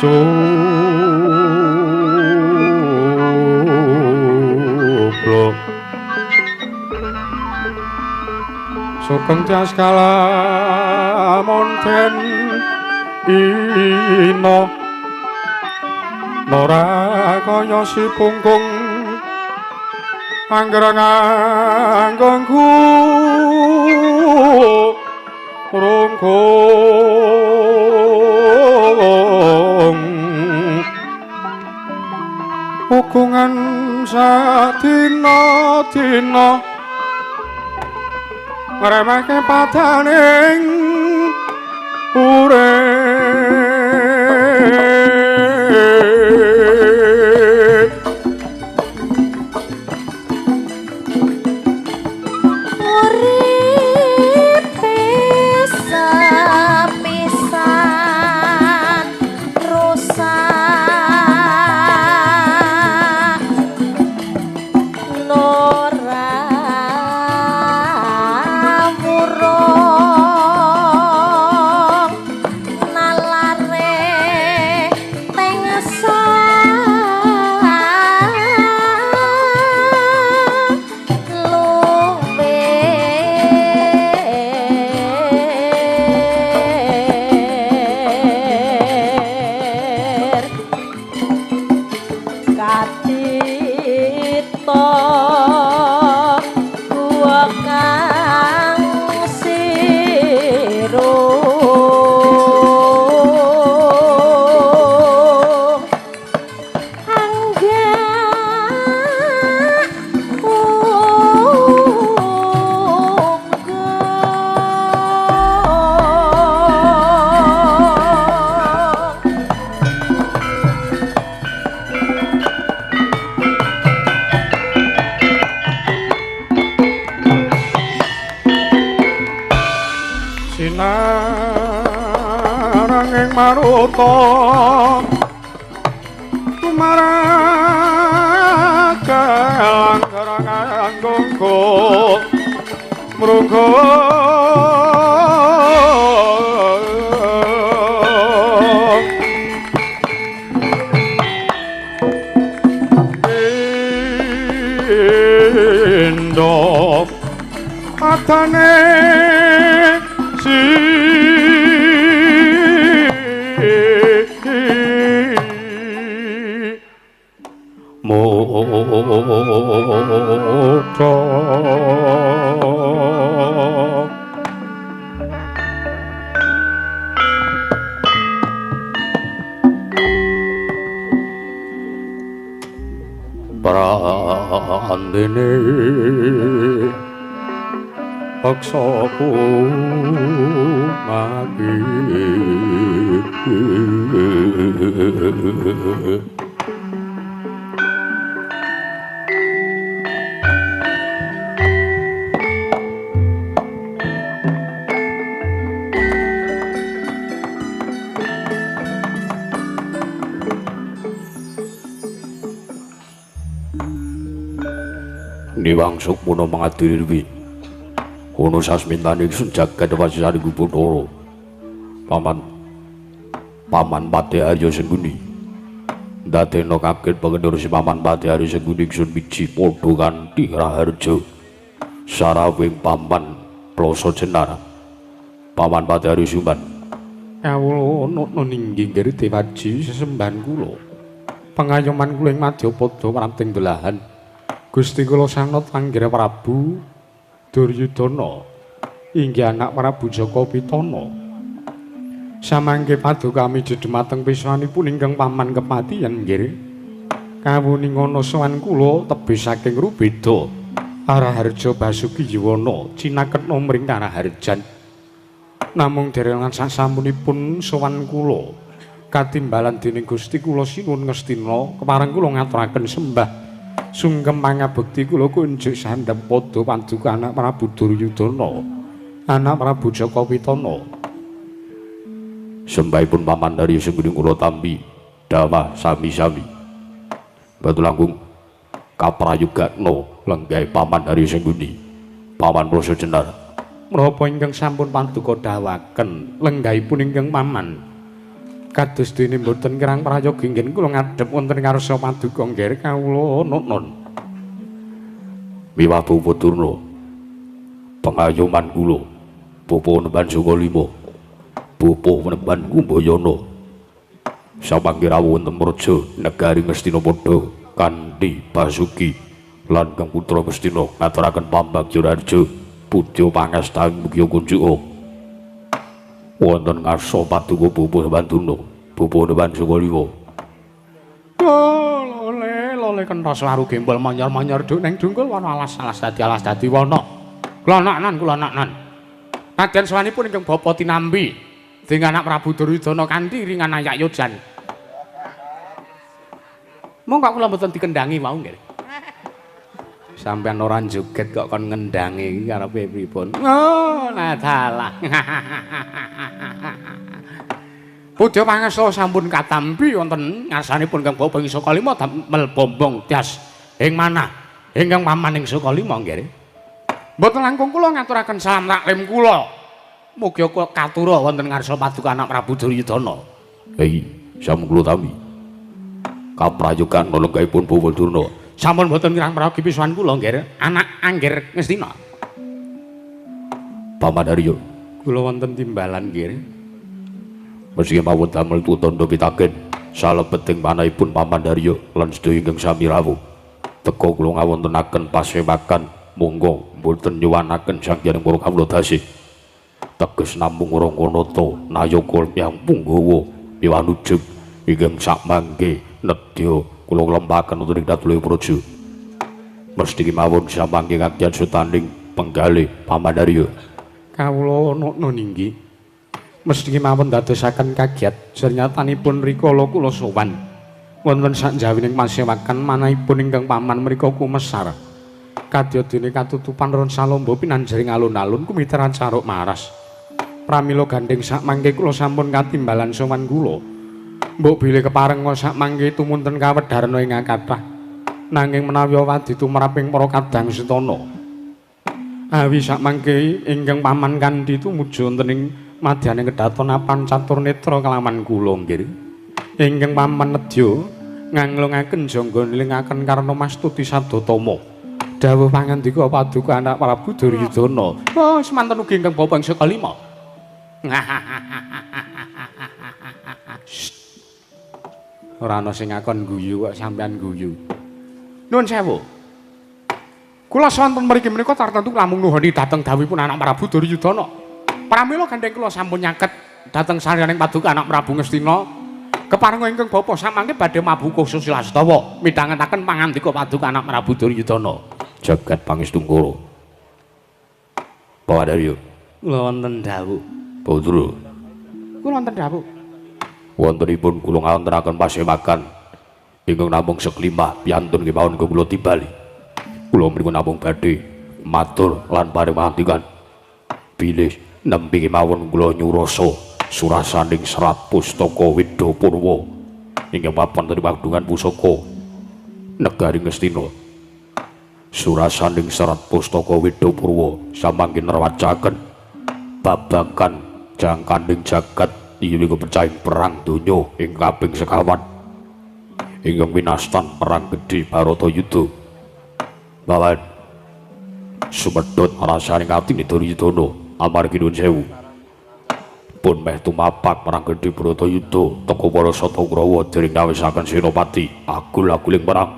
Cubluk sugeng tias kalamun den ina ora kaya si punggung angger nganggongku rungkung hukungan sadina-dina ngremehke padaning urip. Sinaranging maruta tumaraga angger-anggonggo mrunggo pindha padane si mudha prandene paksaku mati. Niwang sukmana mangadiri kono sasmintane ingsun jagat wasisane Bathara. Paman Paman Patih Arya Sengkuni. Ndadekna kaget pangendur si Paman Patih Arya Sengkuni ingsun miji padha kanthi raharja sarawing Paman Ploso Jenar. Paman Patih Arya Sumban. Kawula nana ninggi nggih dewaji sesembahan kula. Pangayoman kula ing madyapada pranting belahan. Gusti kula sanot Anggara Prabu Duryudana inggih anak Prabu Jaka Pitana. Samangke paduka miji dhumateng pisanipun ingkang paman kepatihan nggih. Kawuningana sowan kula tebih saking Rubeda Araharja Basuki Yuwana cinaketna mring Karaharjan. Namung dereng lan sasampunipun sowan kula katimbalan dening Gusti kula sinuwun ngastina kepareng kula ngaturaken sembah sungkem pangabekti kula kunjuk sandhep padha paduka anak Prabu Duryudana anak Prabu Jaka Pitana. Sembahipun Paman Arya Sengkuni kula tampi dawah sami-sami. Batu langkung kaprayugakna lenggahe Paman Arya Sengkuni Paman Ploso Jenar. Menapa ingkang sampun paduka dawaken lenggahipun ingkang paman Kados dene mboten kirang prayogi ngen kula ngadhep wonten ngarsa paduka nggih kawula nuwun. Miwah Bapak Durna, pengayoman kula, Bapak Panembahan Sukalima, Bapak Panembahan Kumbayana, samangke rawuh wonten Praja negari Ngastina padha kanthi Basuki lan Kang Putra Ngastina ngaturaken pambagya raharja pudya pangastawi mugi kunjuka wonten ngarsa paduka Bapak Panembahan Durna, Bapak Panembahan Sukalima. Lole lole kenthos laru gembol manyar-manyar duk ning dungkul wana alas-alas dadi alas dadi wana. Kula naknan kula naknan. Nadyan sawanipun ingkang bapa tinampi dening anak Prabu Duryudana kanthi ringan ayak yojan. Mong kok kula mboten dikendangi wau nggih. Sampeyan ora joget kok kon ngendangi iki karepe pripun? Oh, lah dalah. Pudya pangasta sampun katampi wonten ngarsanipun Kang Bapa ing Sukalima damel bombong tias ing manah ingkang paman ing Sukalima nggih. Mboten langkung kula ngaturaken salam taklim kula. Mugi katura wonten ngarsa paduka anak Prabu Duryudana. Hei, sampun kula tami. Kaprayogan lenggahipun Bapak Durna. Sampun mboten kirang prayogi pisuwan kula nggih, anak Angger Ngastina. Paman Arya, kula wonten timbalan nggih. Meski mawon damel tutandha pitaken salebeting manahipun Paman Arya lan sedaya ingkang sami rawuh. Teka kula ngawontenaken pasewakan monggo mboten nyuwanaken Sang Hyang para kawula dasih. Teges namung Rangkanata nayaka yang punggawa miwanujeng ingkang sakmangke nedya kula nglempaken wonten ing Datulaya Praja. Mesti kemawon samangke ngagyan sutaning penggalih Paman Arya. Kawula nukna ninggi. Mesti kemawon dadosaken kagiat sernyatanipun rikala kula sowan wonten sakjawining pasewakan manahipun ingkang paman mriku kumesar. Kadya dene katutupan ron salomba pinanjering alun-alun kumiteran caruk maras. Pramila gandheng sakmangke kula sampun katimbalan sowan kula. Mbok bilih kepareng sakmangke tumunten kawedharna ingkang kathah. Nanging menawi wadi tumraping para kadang setana. Awi sakmangke ingkang paman kanthi tumuju wonten ing madyaning kedaton apan catur netra kelawan kula nggih. Ingkang paman nedya nganglungaken jangga nilingaken karna mastuti sabdatama. Dawuh pangandika paduka anak Prabu Duryudana. Oh, semanten ugi ingkang bapa ing Sukalima. Ora ana sing ngakon guyu kok sampean guyu. Nuwun sewu. Kula sonten mriki menika tartemtu namung nuhoni dhateng dawuhipun anak Prabu Duryudana. Pramila gandheng kula sampun nyaket dhateng saryaning paduka anak Prabu Ngastina. Keparenga ingkang bapa samangke badhe mabuka Susilastawa midhangetaken pangandika paduka anak Prabu Duryudana. Jagat pangestungkara. Bapak Daryo. Kula wonten dawuh. Putra. Kula wonten dawuh. Wontenipun kula ngawontenaken pasewakan ingkang namung seklimah piyantun kemawon kula timbali. Kula mriku namung badhe matur lan paring pangandikan bilih nembe kemawon kula nyurasa surasaning serat pustaka Weda Purwa ingkang papan wonten padungan pusaka negari Ngastina. Surasaning serat pustaka Weda Purwa samangke nerwacaken babagan jangkanding jagat iku pecahing perang donya ing kaping sekawan ingkang winastan perang gedhe Bharatayuda. Bawan sumedhut rasane atine Duryudana amargi nuwun sewu pun meh tumapak perang gedhe Bharatayuda teka para Sata Kurawa dereng nawisaken senopati agul-aguling perang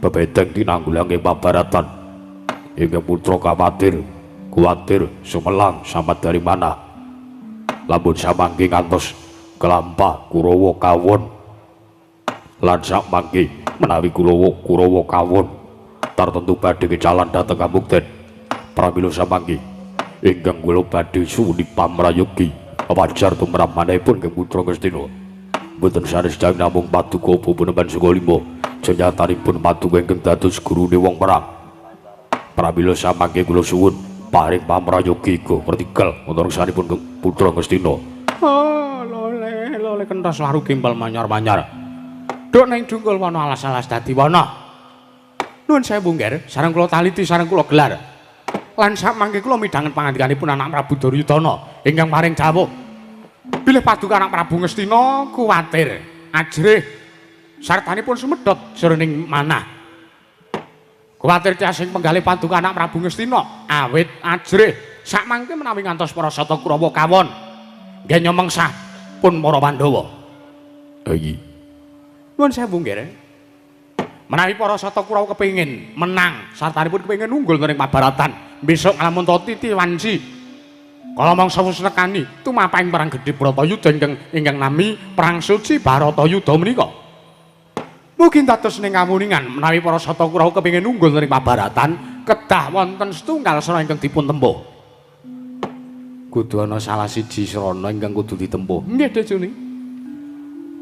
bebedeng tinanggulange pabaratan ingkang putra kawatir kuwatir sumelang samad dari mana lamun samangke ngantos kelampah Kurawa kawon lan samangke menawi Kurawa kawon tartemtu badhe kecalan dhateng kamukten. Pramila samangke ingkang kula badhe suwuni pamrayogi wajar tumrap manahipun Kang Putra Ngastina. Mboten sanes dawuh namung paduka Panembahan Sukalima jenyatanipun paduka ingkang dados gurune wong perang. Pramila samangke kula suwun paring pamrayogi go pertikel wonten reksanipun Putra Ngastina. Oh, lole lole kenthos laru gembal manyar-manyar. Duk ning dungkul wana alas-alas dadi wana. Nuwun sewu nggih, sareng kula taliti sareng kula gelar. Lan samangke kula midhanget pangandikanipun anak Prabu Duryudana ingkang paring dawuh. Bilih paduka anak Prabu Ngastina kuwatir ajrih sartanipun sumedhot jroning manah. Kuwatir tiasing penggalih paduka anak Prabu Ngastina awit ajrih sakmangke menawi ngantos para Sata Kurawa kawon nggenya mengsah pun para Pandhawa. Iki. Nuwun sewu nggih. Menawi para Sata Kurawa kepengin menang sartanipun kepengin unggul ing pabaratan besok nglamun titi wanci kala mangsa wis nekani tumapahing perang gedhe Bratayuda ingkang nami perang suci Baratayuda menika. Mugi dados ning kawuningan menawi para Sata Kurawa kepengin unggul ing pabaratan kedah wonten setunggal srana ingkang dipun tempuh. Kudu ana salah siji srana ingkang kudu ditempuh. Nggih, Dejuni.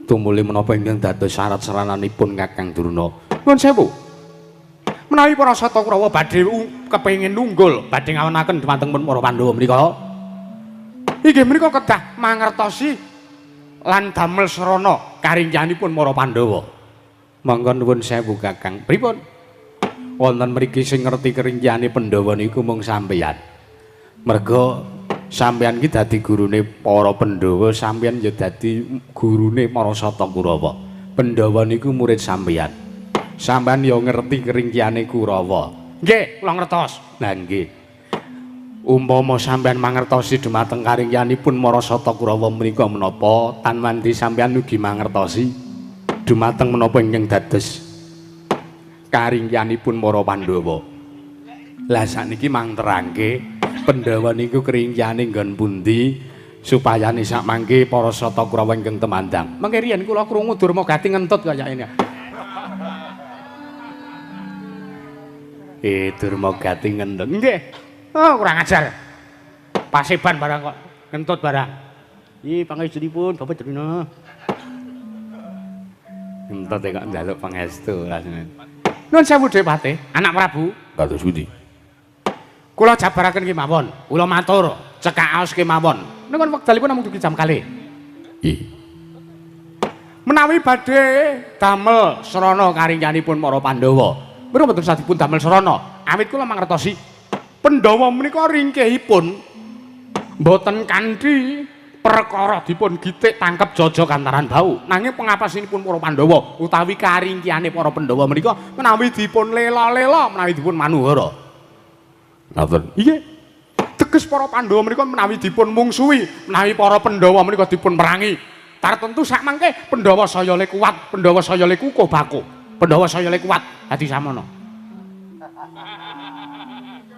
Tumuli menapa ingkang dados syarat sarananipun Kakang Durna? Nuwun sewu. Menawi para Sata Kurawa badhe kepengin unggul, badhe ngawenaken dhumateng para Pandhawa menika, inggih menika kedah mangertosi lan damel srana karingkihanipun para Pandhawa. Monggo nuwun sewu Kakang. Pripun? Wonten mriki sing ngerti keringkihane Pandhawa niku mung sampeyan. Merga sampeyan iki dadi gurune para Pandhawa, sampeyan ya dadi gurune para Sata Kurawa. Pandhawa niku murid sampeyan. Sampeyan ya ngerti keringkihane Kurawa. Nggih, kula ngertos. Lah nggih. Umpama sampeyan mangertosi dumateng karingkihanipun para Sata Kurawa menika menapa tan wanti sampeyan ugi mangertosi dumateng menapa ingkang dados karingkihanipun para Pandhawa. Lah sakniki mang terangke Pandhawa niku keringkihane nggon pundi supayane sakmangke para Sata Kurawa ingkang temandang. Mangke riyen kula krungu Durma Gati ngentut kaya ini. Durma Gati ngentut. Nggih. Oh, kurang ajar. Paseban barang kok ngentut barang. Iki pangestunipun Bapak Durna. Ngentut kok njaluk pangestu rasane. Nuwun sewu Depate, anak Prabu. Kados pundi? Kula jabaraken kemawon, kula matur cekak aos kemawon. Nika wekdalipun namung dugi jam kalih. Nggih. Menawi badhe damel srana karingkihanipun para Pandhawa, menika mboten sah dipun damel srana. Awit kula mangertosi Pandhawa menika ringkihipun mboten kanthi perkara dipun gitik tangkep jajak kantaran bau. Nanging pengapasinipun para Pandhawa utawi karingkihane para Pandhawa menika menawi dipun lela-lela, menawi dipun manuhara. Ngaten. Nggih. Teges para Pandhawa menika menawi dipun mungsuhi, menawi para Pandhawa menika dipun perangi. Tartentu sakmangke Pandhawa saya le kuat, Pandhawa saya le kukuh baku. Pandhawa saya le kuat adi samono.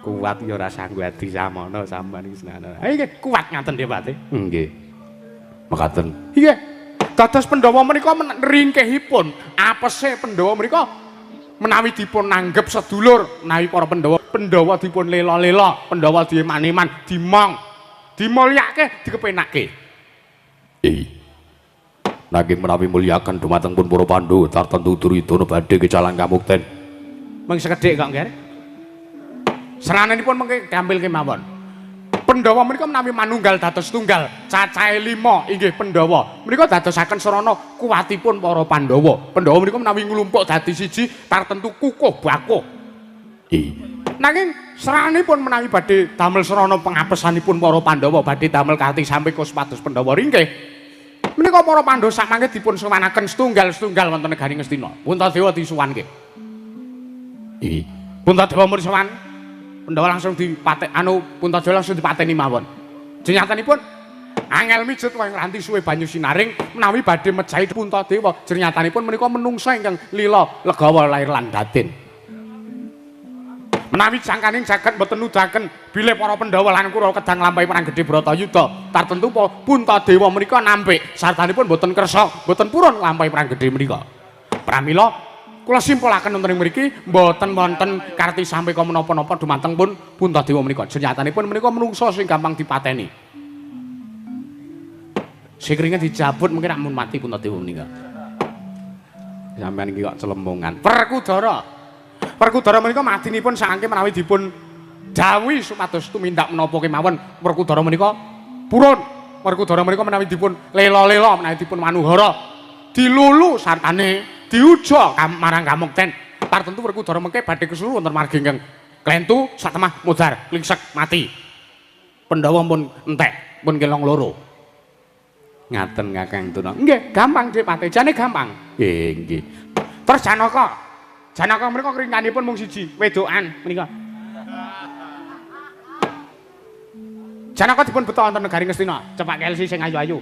Kuat ya ora sanggup adi samono sampean iki senane. Ha nggih kuat ngaten Depate. Nggih. Mekaten. Nggih. Dados Pandhawa menika ringkihipun apese Pandhawa menika menawi dipun nanggep sedulur, menawi para Pandhawa, Pandhawa dipun lela-lela, Pandhawa dieman-eman, dimong, dimulyake, dikepenake. Nanging menawi mulyakan dumateng pun para Pandhawa tartentu Duryudana badhe kecalang kamukten. Mung sekedhik kok, Nggih. Serananipun mengke gampil kemawon. Pandhawa menika menawi manunggal dados tunggal, cacahe 5 inggih Pandhawa. Menika dadosaken sarana kuwatipun para Pandhawa. Pandhawa menika menawi nglumpuk dadi siji tartentu kukuh bakuh. Nanging serananipun menawi badhe damel sarana pengapesanipun para Pandhawa badhe damel karti sampeka supados Pandhawa ringkih. Menika para Pandhawa sakmangke dipun sowanaken setunggal-setunggal wonten negari Ngastina. Puntadewa disuwanke. Puntadewa mun sowan Pandhawa langsung dipaten anu Puntadewa langsung dipateni mawon. Jenyatanipun angel mijet wayang ranti suwe banyu sinaring menawi badhe mejahi Puntadewa. Jenyatanipun menika menungsa ingkang lila legawa lair lan batin. Menawi jangkaning jagat mboten nudaken bilih para Pandhawa lan Kurawa kedah nglampahi perang gedhe Bratayuda, tartentu Puntadewa menika nampik sartanipun mboten kersa, mboten purun nglampahi perang gedhe menika. Pramila kula simpulaken wonten ing mriki mboten wonten karti sampeka menapa-napa dumateng pun Puntadewa menika. Jenyatanipun menika menungsa sing gampang dipateni. Sikringe dijabut mungkin amun mati Puntadewa menika. Sampeyan iki kok celemongan. Werkudara. Werkudara menika madinipun saangke menawi dipun dawuhi supados tumindak menapa kemawon Werkudara menika purun. Werkudara menika menawi dipun lela-lela, menawi dipun manuhara, dilulu sartane diuja marang kamukten. Tartentu Werkudara mengke badhe kesuruh wonten margi ingkang klentu satemah mudhar klingsek mati. Pandhawa pun entek, pun kelong loro. Ngaten Kakang Durna. Nggih, gampang Dik Pate. Jane gampang. Nggih, nggih. Terus Janaka. Janaka menika kringkanipun mung siji, wedokan menika. Janaka dipun beto wonten negari Ngastina, cepak Kelsi sing ayu-ayu.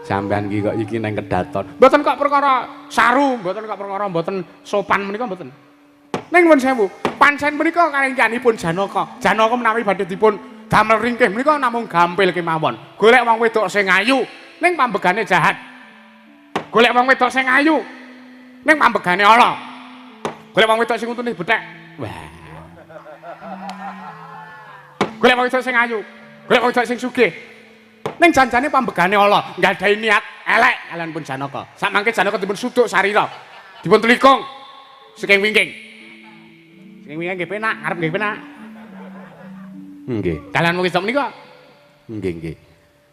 Sampeyan iki kok iki nang kedaton. Mboten kok perkara saru, mboten kok perkara mboten sopan menika mboten. Ning nuwun sewu, pancen menika karingkianipun Janaka. Janaka menawi badhe dipun damel ringkih menika namung gampil kemawon. Golek wong wedok sing ayu, ning pambegane jahat. Golek wong wedok sing ayu, ning pambegane ala. Golek wong wedok sing untune bethek. Wah. Golek wong wedok sing ayu, golek wong wedok sing sugih. Ning janjane pambegane ala, nggadahi niat elek kalian pun Janaka. Samangke Janaka dipun suduk sarira. Dipun telikung saking wingking. Saking wingking nggih penak, arep nggih penak. Nggih. Kalian wong wedok menika? Nggih, nggih.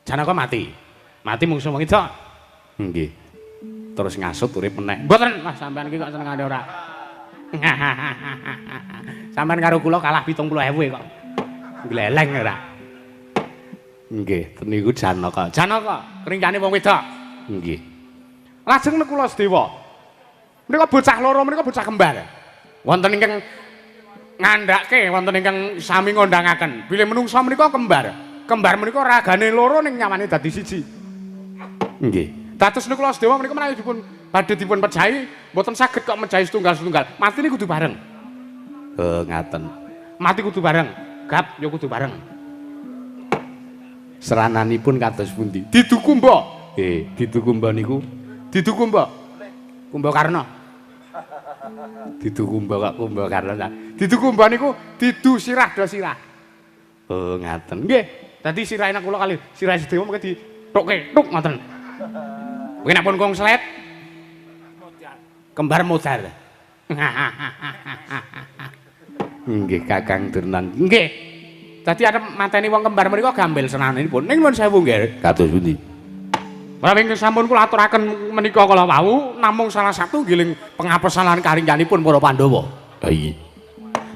Janaka mati. Mati mungsuh wong wedok. Nggih. Terus ngasut urip meneh. Mboten, Mas, sampean iki kok senengane ora. Sampean karo kula kalah 70.000 kok. Gleleng ora. Nggih, niku Janaka. Janaka, kringkane wong wedok. Nggih. Lajeng Nakula Sedewa. Menika bocah loro menika bocah kembar. Wonten ingkang ngandhake, wonten ingkang sami ngondangaken. Bilih menungsa menika kembar. Kembar menika ragane loro ning nyawane dadi siji. Nggih. Dados Nakula Sedewa menika menawi dipun badhe dipun pejahi, mboten saged kok mejahi setunggal-setunggal. Matine kudu bareng. Ngaten. Mati kudu bareng. Gap ya kudu bareng. Serananipun kados pundi? Didukumba. Didukumba niku didukumba. Kumbakarna. Didukumba kok Kumbakarna. Didukumba niku didu sirah do sirah. Oh, ngaten. Nggih. Dadi sirahe nek kula kali sirahe Sedewa mengke dithukke, thuk ngoten. Mengke nek pun konslet kembar modar. Nggih, Kakang Durna. Nggih. Dadi arep mateni wong kembar menika gambil senanipun. Ning nuwun sewu nggih. Kados pundi? Menawi sampun kula aturaken menika kala wau namung salah satu ngiling pengapesan lan karingkanipun para Pandhawa. Ha iya.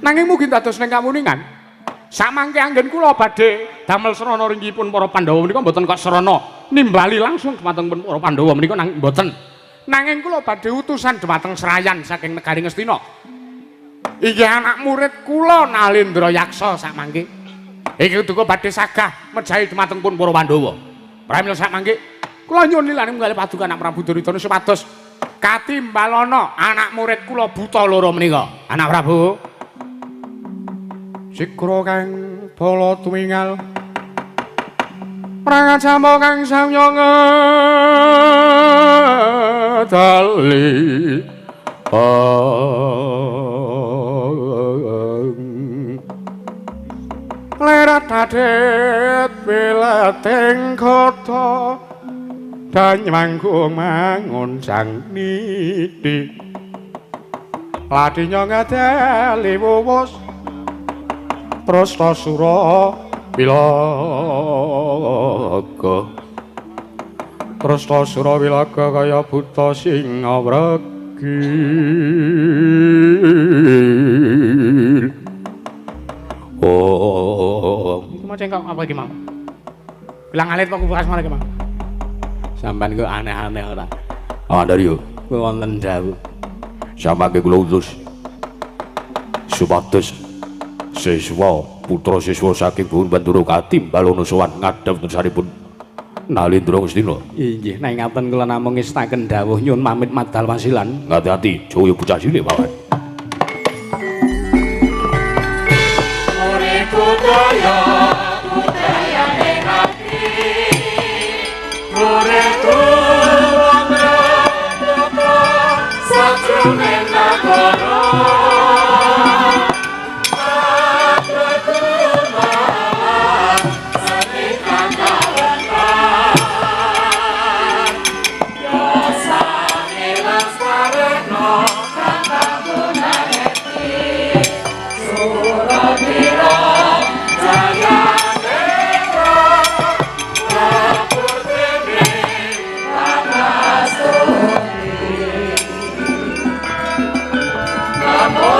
Nanging mugi dados ning kawuningan samangke anggen kula badhe damel srana ringgipun para Pandhawa menika mboten kok srana nimbali langsung dumateng para Pandhawa menika nang mboten. Nanging kula badhe utusan dumateng Serayan saking negari Ngastina. Inggih anak murid kula Nalendra Yaksa samangke. Iki duka badhe sagah mejahi dumateng pun para Pandhawa. Pramila samangke kula nyuwun lilane munggal paduka anak Prabu Duryudana supados katimbalana anak murid kula buta loro menika. Anak Prabu. Sikra kang bala tuwingal prangajama kang samya ngedali. Lerat adet wileteng kota dan manggung mangun sang niti ladinya ngadeli wuwus Prastasura wilaga Prastasura wilaga kaya buta sing ngawregi. Oh, iki mau cengkok apa iki mau? Bilang alit kok kubu asmara iki mau. Sampeyan kok aneh-aneh ora. Ah, Dario, wonten dawuh. Samangke kula utus supados siswa putra siswa saking Bhun Bandura katimbalono sowan ngadhep ngersanipun Nalendra Ngastina. Inggih, nek ngaten kula namung ngestaken dawuh nyuwun pamit madal wasilan. Ngati-ati, jaya bocah cilik mawon. Budaya budayane ati urip tuwa sajroning nagara. Namo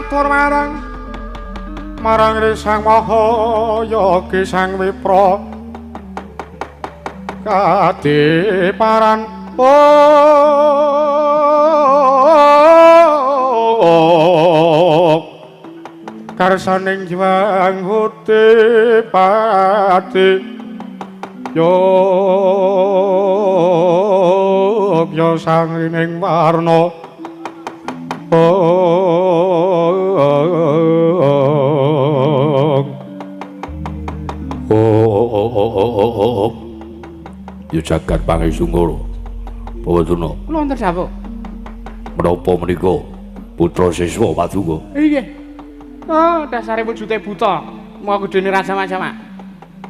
matur marang marang Sang Maha Yogi Sang Wipra kadiparan karsaning Hyang Huti Pati Yogya sangrining warna Ya jagat pangesungara Bawa Durna. Kula wonten dawuh. Menapa menika putra siswa paduka? Inggih. Oh, dasare wujude buta. Mau gedene raja macam-macam.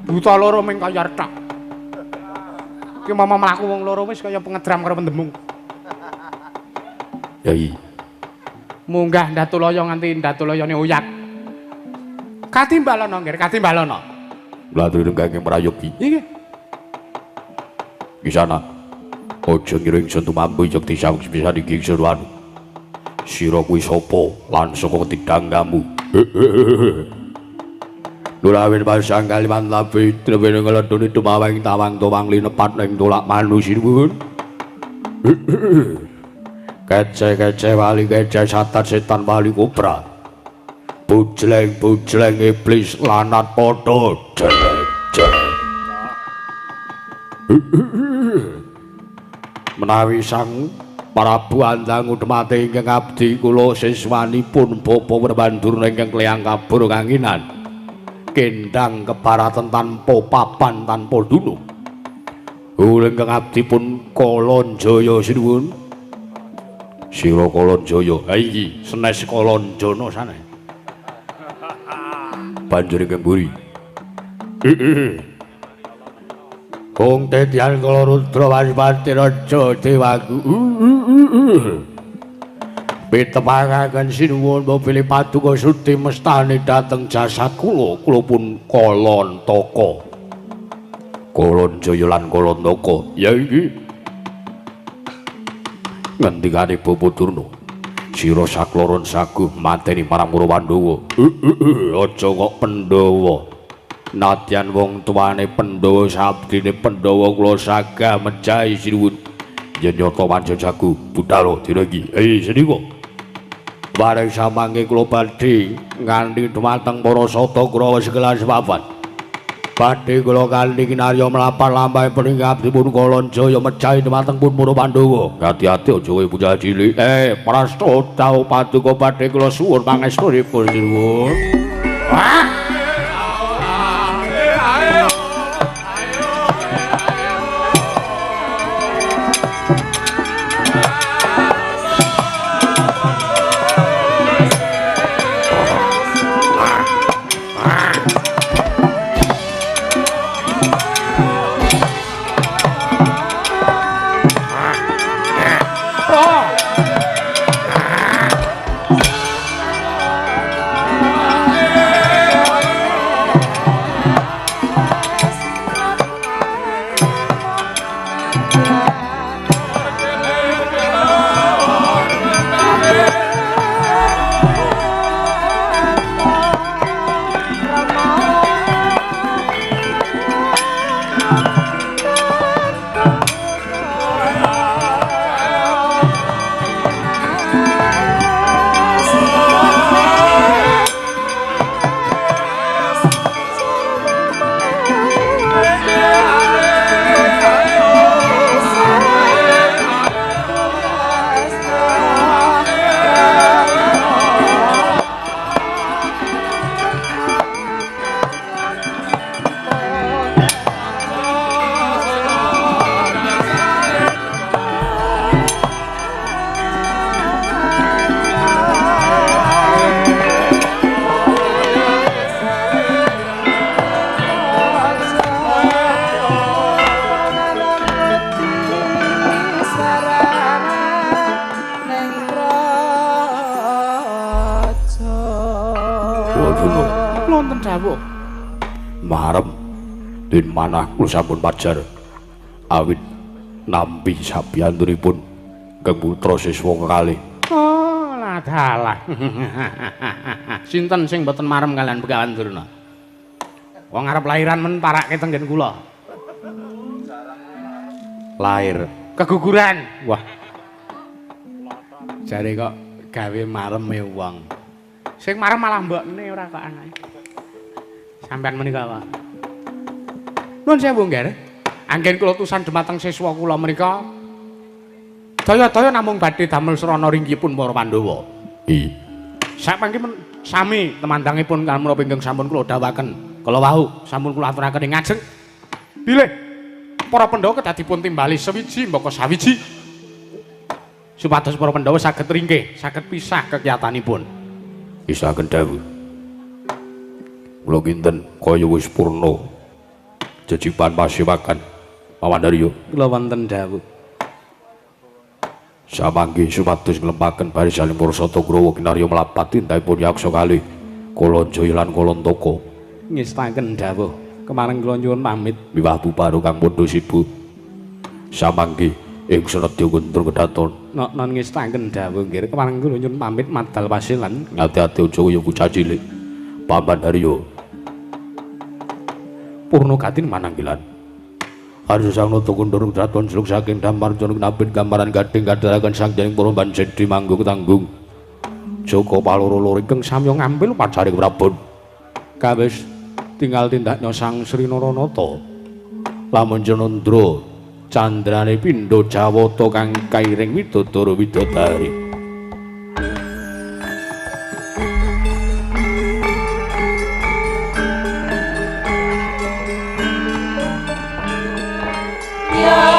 Buta loro ming kaya rethok. Ki mama mlaku wong loro wis kaya pengedram karo pendemung. Yai. Munggah Ndatulaya nganti Ndatulayane oyak. Katimbalono nggih, katimbalono. Mlatur ingkang prayogi. Inggih. Kisana. Aja ngira ingsun tumampu yekti saweg sepisan iki ingsun wanu. Sira kuwi sapa lan saka tidanggamu? Nurawin pasang kaliman labi trewene ngledune tumaweng tawang towang linepat ning tolak manusiwun. Kece-kece wali kece satat setan wali kobra. Bujleng-bujleng iblis lanat padha jelek-jelek. Menawi Sang Prabu Andangu Demate ingkang abdi kula siswanipun Bapak Werwandurna ingkang kleyang kabur kanginan. Kendang kebaratan tanpa papan tanpa dunung. Kula ingkang abdi pun Kalanjaya sinuwun. Sira Kalanjaya. Ha iki senes Kalanjana sanes. Banjur ingkang mburi. Kung tetian kala rudra waspati raja dewaku. Pitepangaken sinuwun bilih paduka sudi mestani dhateng jasad kula, kula pun Kalantaka. Kalanjaya lan Kalantaka. Ya iki. Ngendikane Bapak Durna, sira sakloron saguh mateni marang para Pandhawa. Aja kok Pandhawa. Nadyan wong tuane Pandhawa sabdine Pandhawa kula sagah mejahi sinuwun. Yen nyata pancen sagu budhal dina iki. Senika. Bareng samangke kula badhe nganti dumateng para sata Kurawa sekelas papat. Badhe kula kanthi kinarya mlampah-lampahe peninggal abdipun Kalanjaya mejahi dumateng pun para Pandhawa. Ati-ati aja kowe bocah cilik. Prasta dawuh paduka badhe kula suwun pangestunipun sinuwun. Wah! Marem din manah kula sampun pajar awit nampi sabiyantunipun kang putra siswa kekalih. Oh, Wadalah. Sinten sing mboten marem kalian Begawan Durna? Wong arep lahiran men parake teng nggen kula. Lahir keguguran. Wah. Jare kok gawe mareme wong. Sing marem malah mbokne ora kok anake. Sampeyan menika, Pak. Nuwun sewu, Ngger. Anggen kula tusan dumateng siswa kula menika daya-daya namung badhe damel srana ringgipun para Pandhawa. I. Sapangki sami temandangipun menapa ingkang sampun kula dawuhaken. Kala wau sampun kula aturaken ing ngajeng. Bilih para Pandhawa kedah dipun timbali sewiji mbaka sawiji. Supados para Pandhawa saged ringkih, saged pisah kekiyatanipun. Isaken dawuh. Kula kinten kaya wis purna jejipan pasewakan. Paman Arya, kula wonten dawuh. Samangke supados nglempaken barisaning para Satagrawa kinarya mlapat tindakipun yaksa kalih Kalanjaya lan Kalantaka. Ngestaken dawuh. Kemareng kula nyuwun pamit miwah buparo kang padha sibuk. Samangke ing senedya guntur kedaton. Nok-non ngestaken dawuh nggih. Kemareng kula nyuwun pamit madal pasilan. Ati-ati aja kaya bocah cilik. Paman Arya. Purna gatin mananggilan. Arsa sang nata kundur kraton suluk saking damar jana kinabin gambaran gading kadharaken sang dening para banjedi manggung tanggung. Joko paloro-loro ingkang samya ngambil pacaring Prabon. Kawis tinggal tindaknya sang Sri Naranata. Lamun Janandra candrane pindha Jawata kang kairing widodara widodari. Yeah.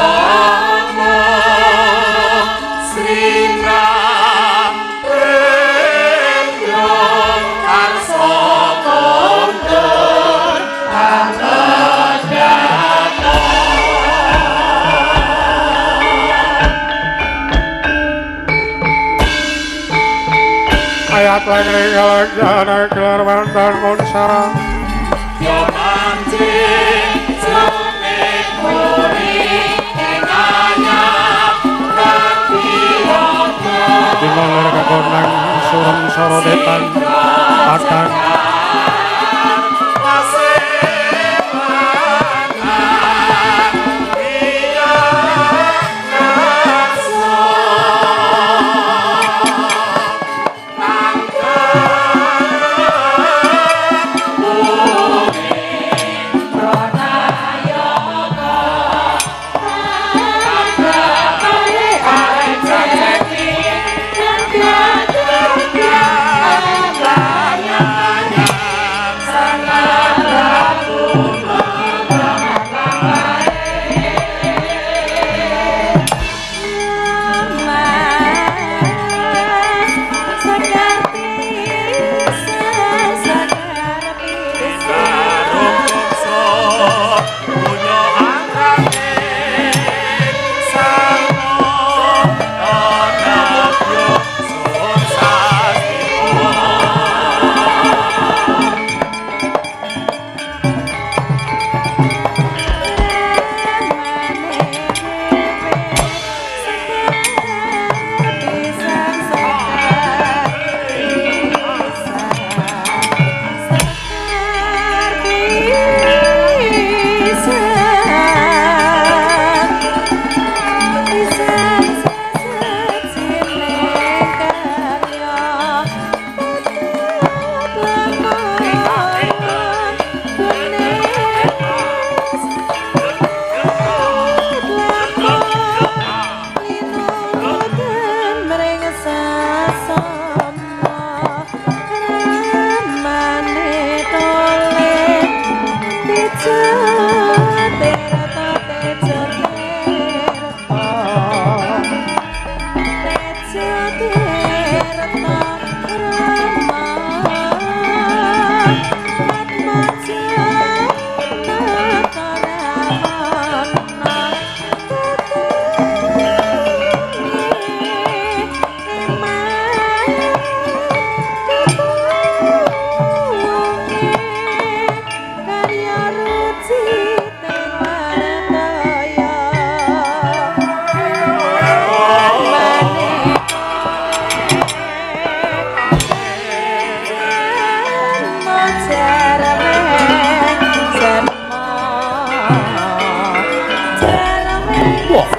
Wah.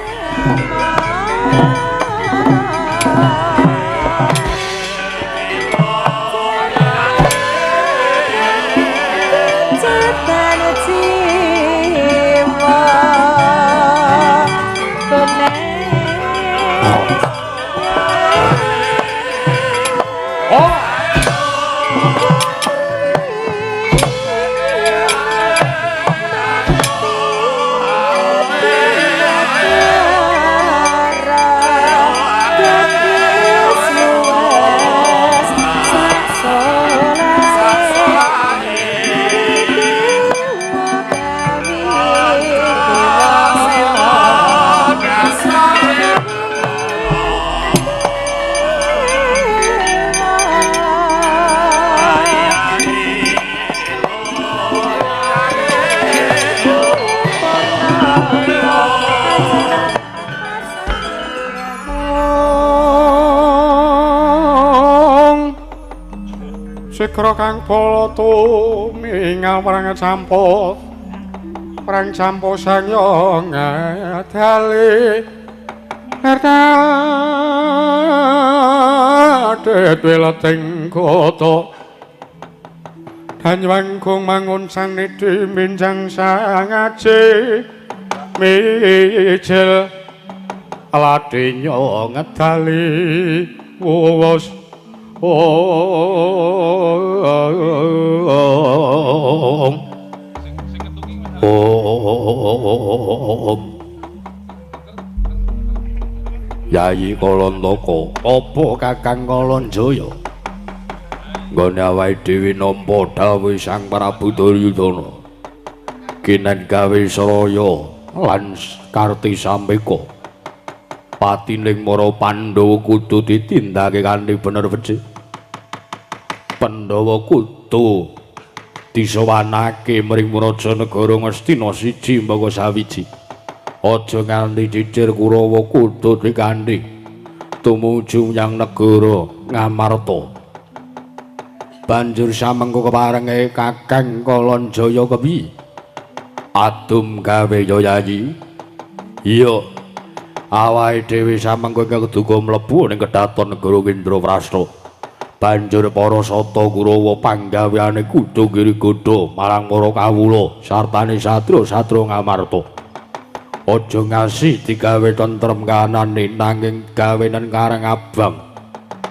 Sikra kang bala tumingal perang campo sangya ngadali erdadit wileting kota Danyawangkung mangun sang nidhi minjang sang aji mijil ladinya ngedali wuwus. Om Om Yayi Kalantaka, apa Kakang Kalanjaya? Nggone awake dhewe nampa dawuh Sang Prabu Duryudana. Kinen gawe sraya lan Karti Sampeka. Patining para Pandhawa kudu ditindakake kanthi bener becik. Pandhawa kudu disowanake mring Raja Negara Ngastina siji mbaka sawiji. Aja nganti cicir Kurawa kudu dikandhi tumuju menyang negara Ngamarta. Banjur samengko keparenge Kakang Kalanjaya kepiye? Adum gawe ya Yayi. Iya. Awake dhewe samengko ingkang keduga mlebu ning kedaton negara Indraprasta. Banjur para sata Kurawa panggaweane kudu ngiri godha marang para kawula sartane satria-satria Ngamarta. Aja ngasih digawe tentrem kahanane nanging gawenen karang abang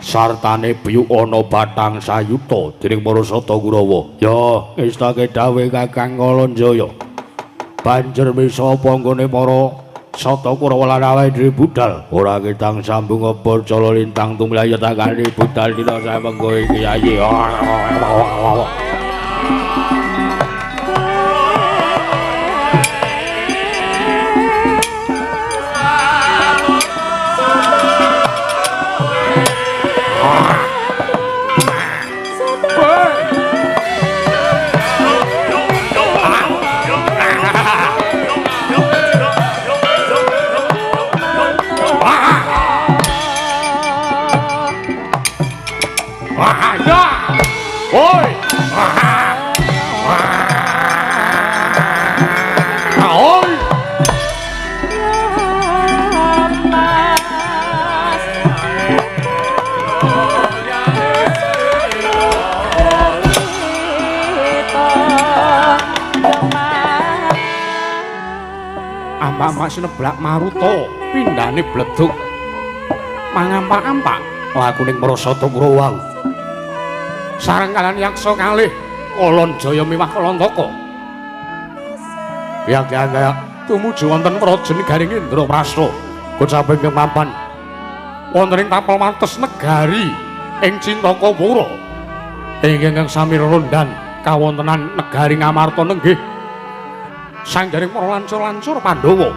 sartane biyuk ana batang sayuta dening para sata Kurawa. Ya, ngestake dawuh Kakang Kalanjaya. Banjur misa apa nggone para Sata Kurawa lan awake dhewe budal ora ketang sambung apa cala lintang tumlayu takane budal dina samengko iki Yayi. Ampak sineblak maruta pindhane bleduk mangampak-ampak lakuning para sata Kurawa. Sareng kalian yaksa kalih Kalanjaya miwah Kalantaka. Yak-yak tumuju wonten praja negari Indraprasta. Kocap ingkang mapan wonten ing tapel wates negari ing Cintakapura. Ingkang sami rondan kawontenan negari Ngamarta nenggih sanggaring para lancur-lancur Pandhawa.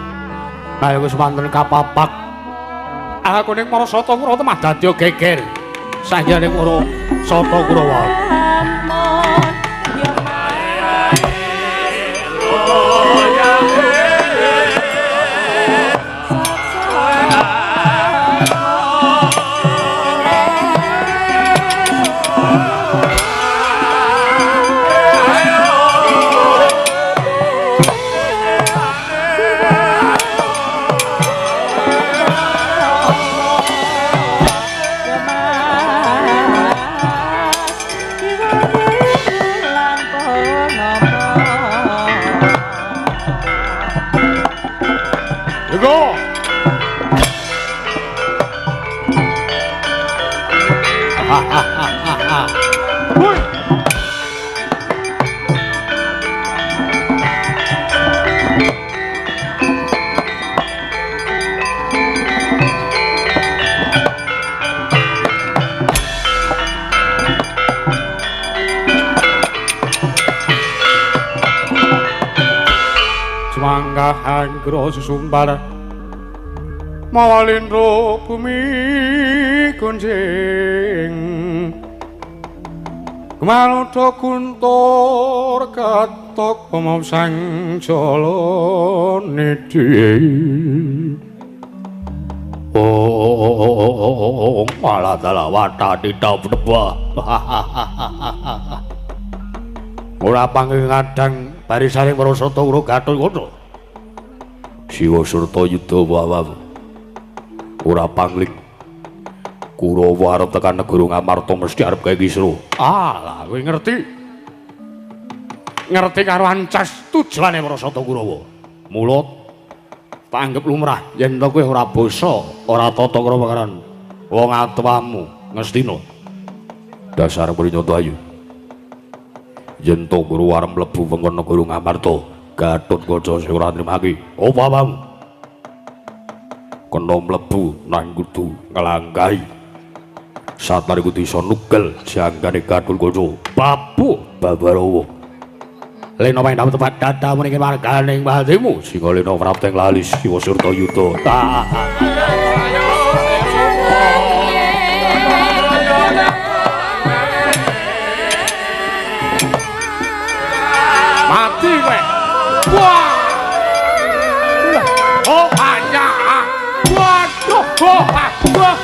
Nah wis wonten kapapak akuning para sata Kurawa temah dadi geger sanggaring para sata Kurawa. Monggo. Woi. Manggahan kro susumbar mawa lindro bumi gunjing kemaludo guntur ketok pemau sang jala nidhi. Oh, malah dalah wata tidak berdebah. Ora panggih ngadang barisaning Prasata Kura Gatotkaca. Siwa serta yuda wawaw. Ora pangling. Kurawa arep tekan negara Ngamarta mesti arep gawe kisruh. Ah, lah kowe ngerti. Ngerti karo ancas tujuane Prasata Kurawa. Mula tak anggap lumrah yen to kowe ora basa, ora tata krama karo wong atuwamu Ngastina. Dasar prinyata ayu. Yen to guru arep mlebu wengkon negara Ngamarta, Gatotkaca sing ora nrimake. Apa apamu? Kena mlebu nang kudu nglangkahi. Satare kudu iso nugel janggane Gatotkaca. Babu Babarawa. Lena pendam tepat dadamu ning warganing patimu. Singa lena prapteng lali Siwa Surta Yuda. Mati kowe. Wah. Oh, banyak. Waduh, oh, wah.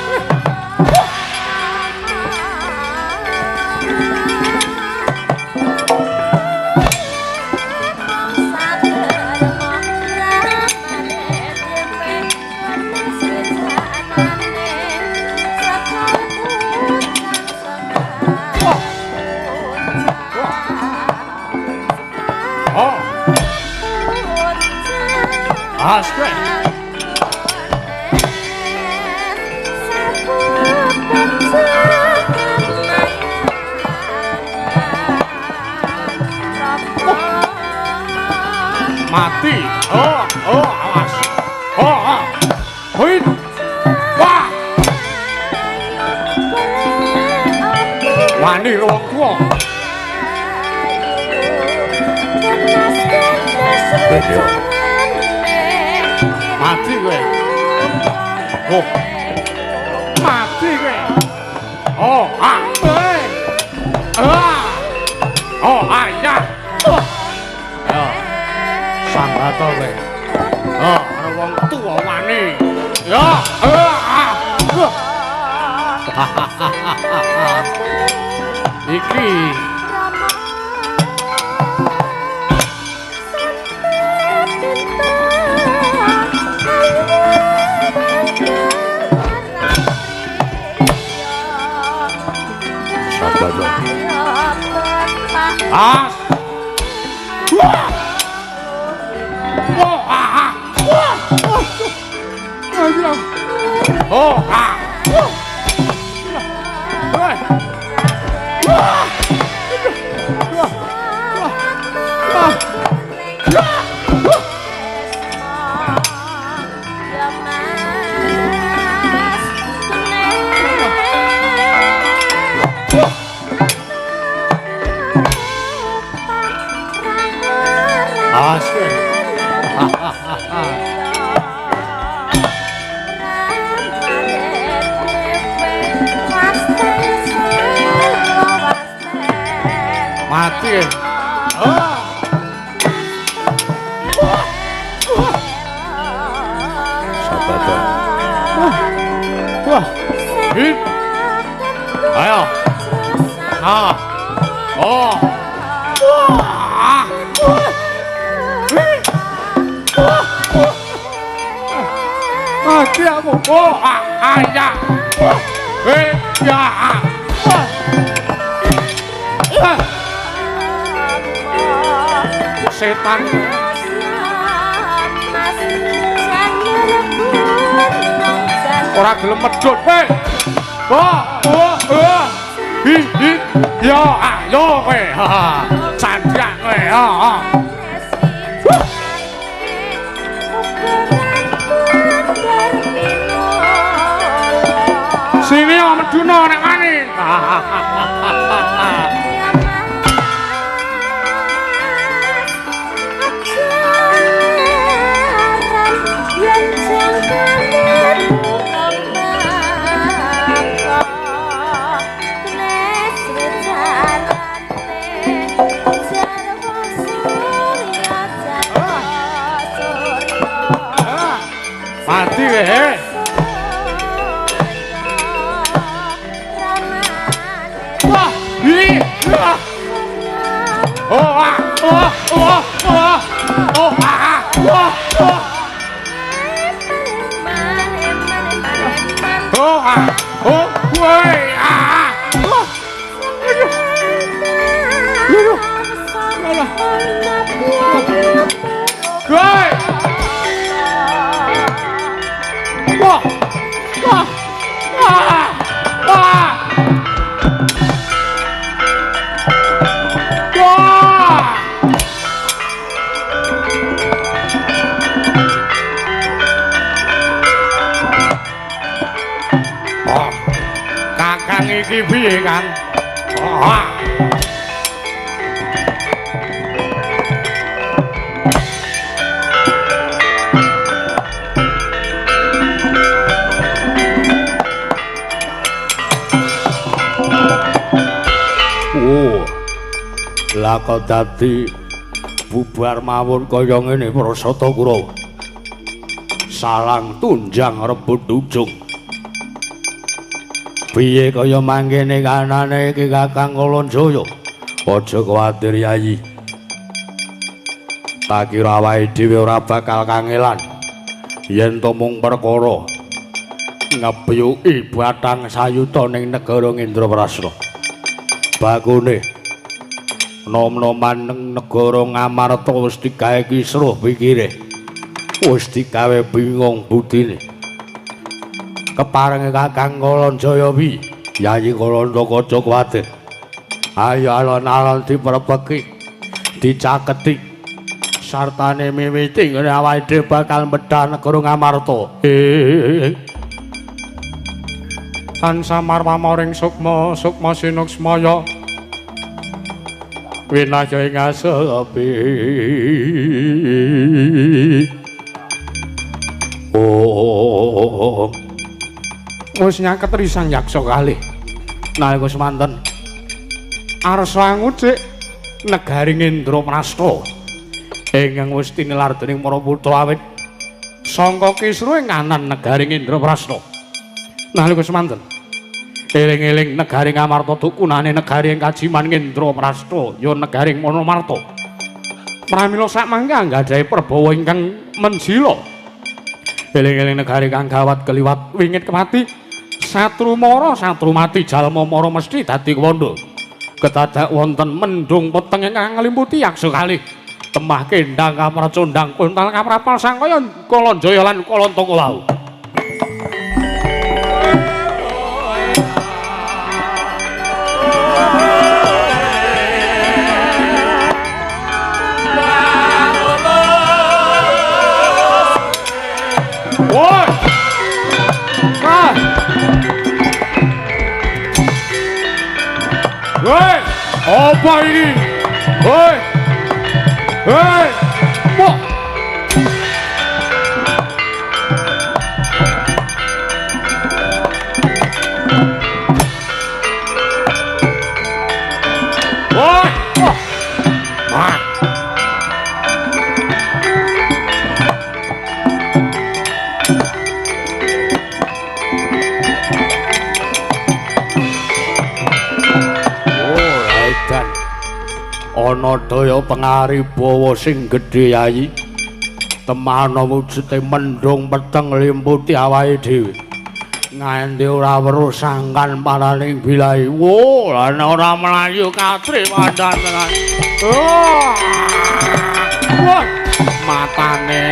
Asik. Mati. Oh, oh, awas. Oh, ah. Hui. Wah. Wani wong tuwa. Mati kowe. Oh. Mati kowe. Oh, ah. Eh. Ah. Oh, ah, ya. Oh. Ya. Sambato kowe. Oh, ana wong tuwa wani. Ya. Ah. Iki Ah. Wah. Oh, ah. Wah. Oh, ah. Wah. Wah. Wah. Asik. Mati. Oh. Sabar. Wah. Hit. Ayo. Ah. Oh. Wah. Mati aku. Oh, ah, ya. Eh, ya. Setan. Ora gelem medhun kowe. Wah, wah, wah. Hi, hi. Yo, ayo kowe. Candhak kowe. Heeh. Sini yo meduna nek wani. Mati kowe. Wah, hi, wah. Oh, ah, oh, oh, oh. Oh, ah, wah, oh. Oh, ah, oh, woi, ah. Wah. Aduh. Aduh. Alah. Woi. Wah. Wah. Wah. Wah. Wah. Oh. Kakang iki piye, Kang? Oh. Oh. Lah kok dadi bubar mawon kaya ngene Prasata Kurawa. Salang tunjang rebut ujung. Piye kaya mangkene kanane iki Kakang Kalanjaya? Aja kuwatir Yayi. Tak kira awake dhewe ora bakal kangelan. Yen to mung perkara ngebyuki batang sayuta ning negara Indraprasta. Bakune nom-noman ning negara Ngamarta wis digawe kisruh pikire. Wis digawe bingung budine. Keparenge Kakang Kalanjaya wi, Yayi Kalantaka aja kuwatir. Ayo alon-alon diperpeki, dicaketi. Sartane miwiti ngene awake dhewe bakal medhah negara Ngamarta. Tansah marmamoring sukma, sukma sinuksmaya. Winaya ing asepi. Oh. Wis nyaket risang yaksa kalih. Nalika semanten arsa ngucik negari Indraprasta ingkang wis tinelar dening para putra awit sangka kisruh ing anan negari Indraprasta. Nalika semanten eling-eling negari Ngamarta dukunane negari ing kajiman Indraprasta ya negari Manamarta. Pramila sakmangke anggadhahi perbawa ingkang menjila. Eling-eling negari kang gawat keliwat wingit kemati. Satru mara satru mati jalma mara mesti dadi kewanda. Kedadak wonten mendung peteng ingkang nglimputi yaksa kalih. Temah kendang kamracondang kuntal kamrapal sangkaya Kalanjaya lan Kalantaka wau. Woi. Ah. Woi, apa ini? Woi. Hei. Wah. Woi. Wah. Wah. Ana daya pengaribawa sing gedhe Yayi. Temana wujude mendung peteng limputi awake dhewe. Nganti ora weruh sangkan paraning bilahi. Wo, lan ora mlayu katri mandan tenan. Oh. Wah, matane.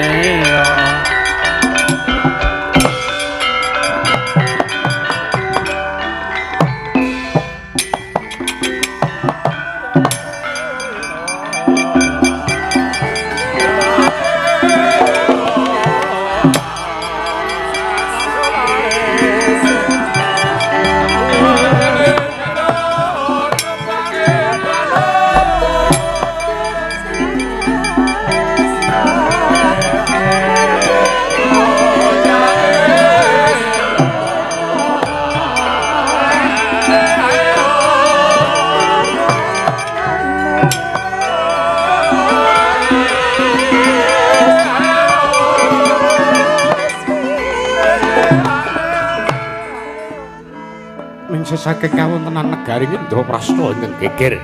Saking kawontenan negari Indraprasta ingkang geger.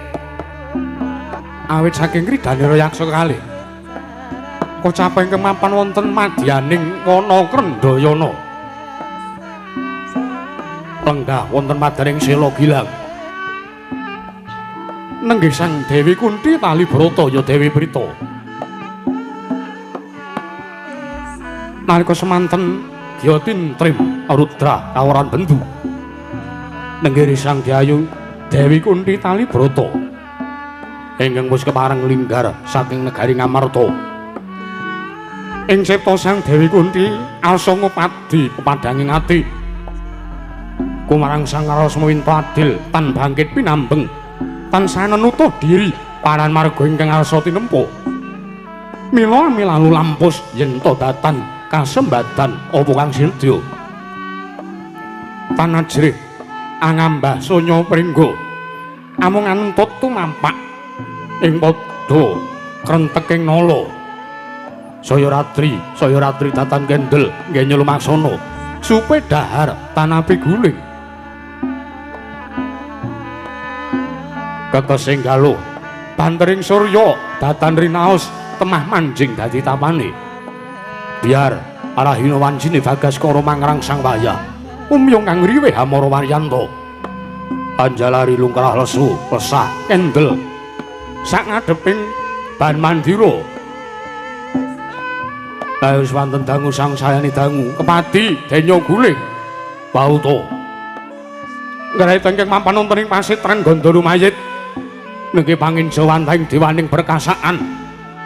Awit saking kridane Yaksa kalih. Kocap ingkang mapan wonten madyaning wana Krendayana. Lenggah wonten madyaning Sela Gilang. Nenggih Sang Dewi Kunti tali brata ya Dewi Prita. Nalika semanten Gyatintrim Rudra kawaran bendu. Nenggih Sang Dyayu Dewi Kunti tali brata ingkang wis kepareng linggar saking negari Ngamarta. Ing cipta Sang Dewi Kunti alsa ngupadi pepadhanging ati kumarang Sang Rasa Winta adil tan bangkit pinambeng tansah nenutuh diri paran marga ingkang alsa tinempo. Mila milalu lampus yen to datan kasembadan apa kang sinedya tan ajrih angambah sonya pringgo amung anentut tumampak ing padha krenteking nala. Saya ratri datan kendel nggih nyulumaksana supe dahar tanapi guling kekesing galuh bantering surya datan rinaos temah manjing dadi tapane. Biar arahina wancine Bagaskara mangrang sang wayah umyung kang riwih Amara Waryanta anjalari lungkrah lesu resah kendel sak ngadheping ban mandira. Ayo swanten dangu sang sayani dangu kepadi denya guling pauta nggarahe ingkang mapan wonten ing pasitran Gandha Lumayit nenggih panginja wantahing dewaning berkasaan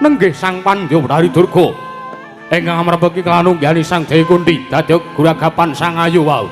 nenggih Sang Pandya Betari Durga ingkang amrepeki kelanunggihane Sang Dewi Kunti dadi guragapan Sang Ayu wau.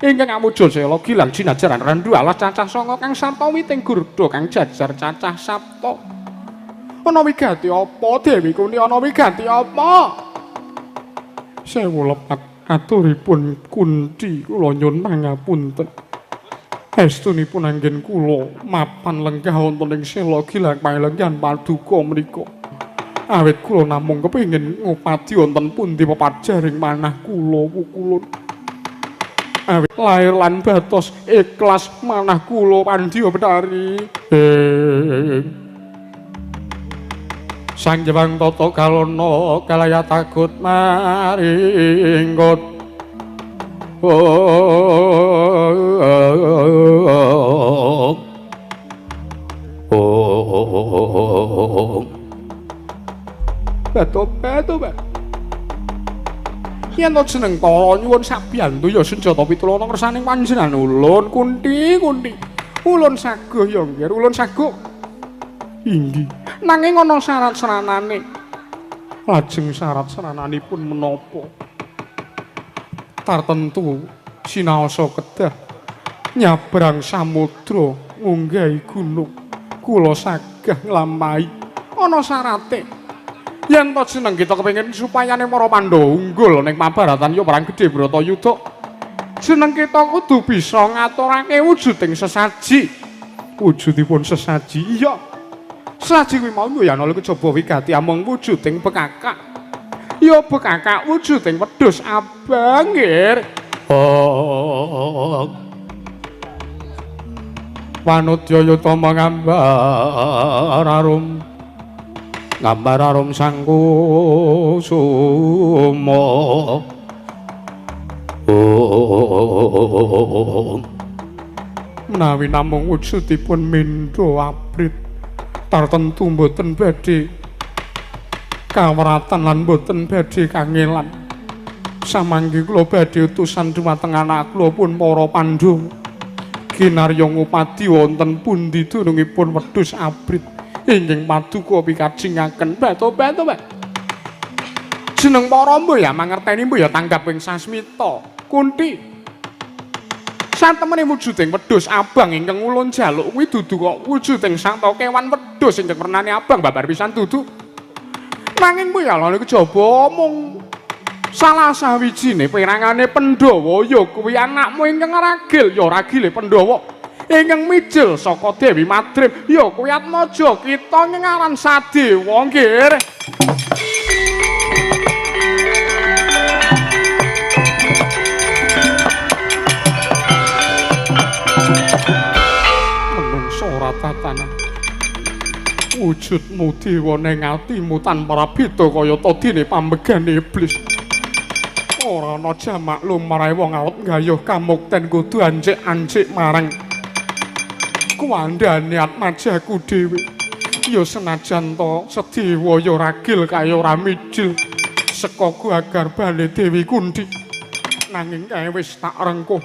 Ingkang amujul sela gilang jinajaran rendu alas cacah sanga kang sarta witing gurda kang jajar cacah sapta. Ana wigati apa Dewi Kunti, ana wigati apa? Sewu lepat aturipun Kunti kula nyuwun pangapunten. Estunipun anggen kula mapan lenggah wonten ing sela gilang palenggan paduka menika. Awit kula namung kepengin ngupadi wonten pundi pepajaring manah kula pukulun. Awit lair lan batos ikhlas manah kula Pandya Betari. Sang Jewang Tata Kalana kalaya takut maringgot. Bato-bato. Yen to jeneng para nyuwun sabiyantu ya senjata pitulana kersaning panjenengan ulun Kunti Kunti. Ulun saguh ya nggih, ulun saguh. Inggih. Nanging ana syarat seranane. Lajeng syarat serananipun menapa? Tartentu sinaosa kedah nyabrang samudra ngunggahi gunung. Kula sagah nglampahi. Ana syarate. Yen to jeneng kita kepengin supayane para Pandhawa unggul ning mabaratan ya perang gedhe Bratayuda. Jeneng kita kudu bisa ngaturake wujuding sesaji. Wujudipun sesaji iya. Sesaji kuwi mau ya ana kejaba wigati amung wujuding bekakak. Ya bekakak wujuding wedhus abang nggih. Oh. Wanudya yutama ngambar arum. Gambar arum sang kusuma. Menawi namung wujudipun mendha abrit tartentu mboten badhe Kawratan lan boten badhe kangelan. Samangke kula badhe utusan dhumateng anak kula pun para Pandhawa. Kinarya ngupadi wonten pundi dunungipun wedhus abrit ingkang paduka pikajengaken bato-bato. Jeneng para mbuh ya mangerteni mbuh ya tanggap ing sasmita. Kunti. Satemene wujuding wedhus abang ingkang ulun jaluk kuwi dudu kok wujuding sakta kewan wedhus ingkang wernane abang babar pisan dudu. Nanging kuwi ya lha kejaba mung salah sawijine perangane Pandhawa ya kuwi anakmu ingkang ragil ya ragile Pandhawa ingkang mijil saka Dewi Madrim ya kuwi Atmaja kita ing aran Sadewa nggih. Menungso ora tatanan. Wujudmu dewa ning atimu tanpa beda kaya dene pambegane iblis. Ora ana jamak lumrahe wong arep nggayuh kamukten kudu ancik-ancik marang kuwandhane atmajaku dhewe. Ya senajan to sedewa ya ragil kaya ora mijil saka garbane Dewi Kunthi. Nanging kae wis tak rengkuh,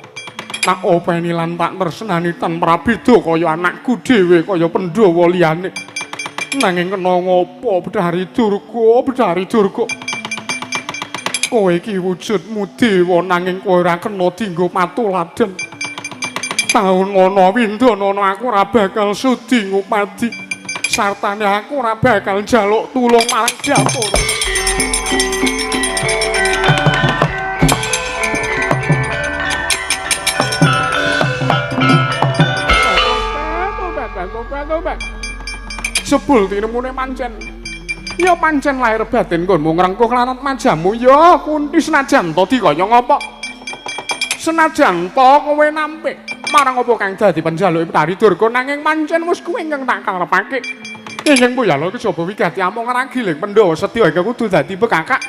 tak openi lan tak tresnani tanpa beda kaya anakku dhewe kaya Pandhawa liyane. Nanging kena ngopo Bedhari Durga, Bedhari Durga. Kowe iki wujudmu dewa nanging kowe ora kena dienggo patuladen. Taun ana windana aku ora bakal sudi ngupadi. Sartane aku ora bakal njaluk tulung marang Japura. Sebul tinemune pancen. Ya pancen lahir batin nggonmu ngrengkuh lan majamu ya Kunti senajan to dikaya ngopo. Senajan to kowe nampik marang apa kang dadi panjaluke Betari Durga nanging pancen wis kuwi ingkang tak karepake. Ingkang puyala kejaba wigati amung ragiling Pandhawa sedya ingkang kudu dadi bekakak.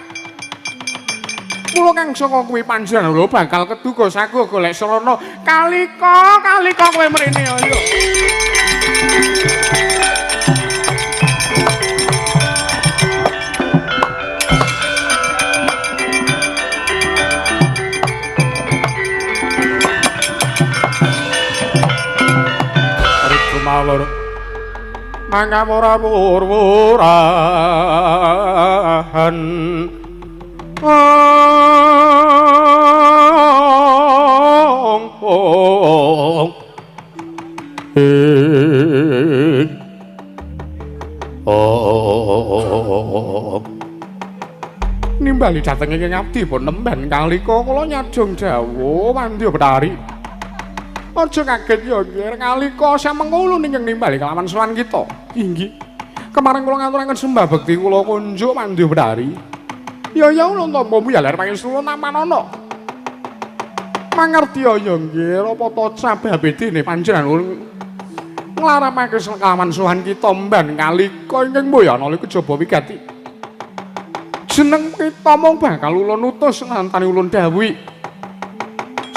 Mula kang saka kuwi panjenengan lho bakal keduga sago golek sarana kalika kalika kowe mrene ayo. Mawar mangkawura wur-wurahan ong ong ong nimbali dhateng ingkang abdi pun nemban kalika kula nyadong dawuh Pandya Betari. Aja kaget ya nggih kalika samengko ulun ingkang nimbali kelawan sowan kita. Inggih. Kemarin kula ngaturaken sembah bekti kula kunjuk Pandya Betari. Ya ya ulun tampa muyah pangestu tampanana. Mangerti ya nggih apa ta sababe dene panjenengan ulun nglaramake kelawan sowan kita mban kalika ingkang mboyana kejaba wigati. Jeneng kita mung bakal ulun utus nantani ulun dawuhi.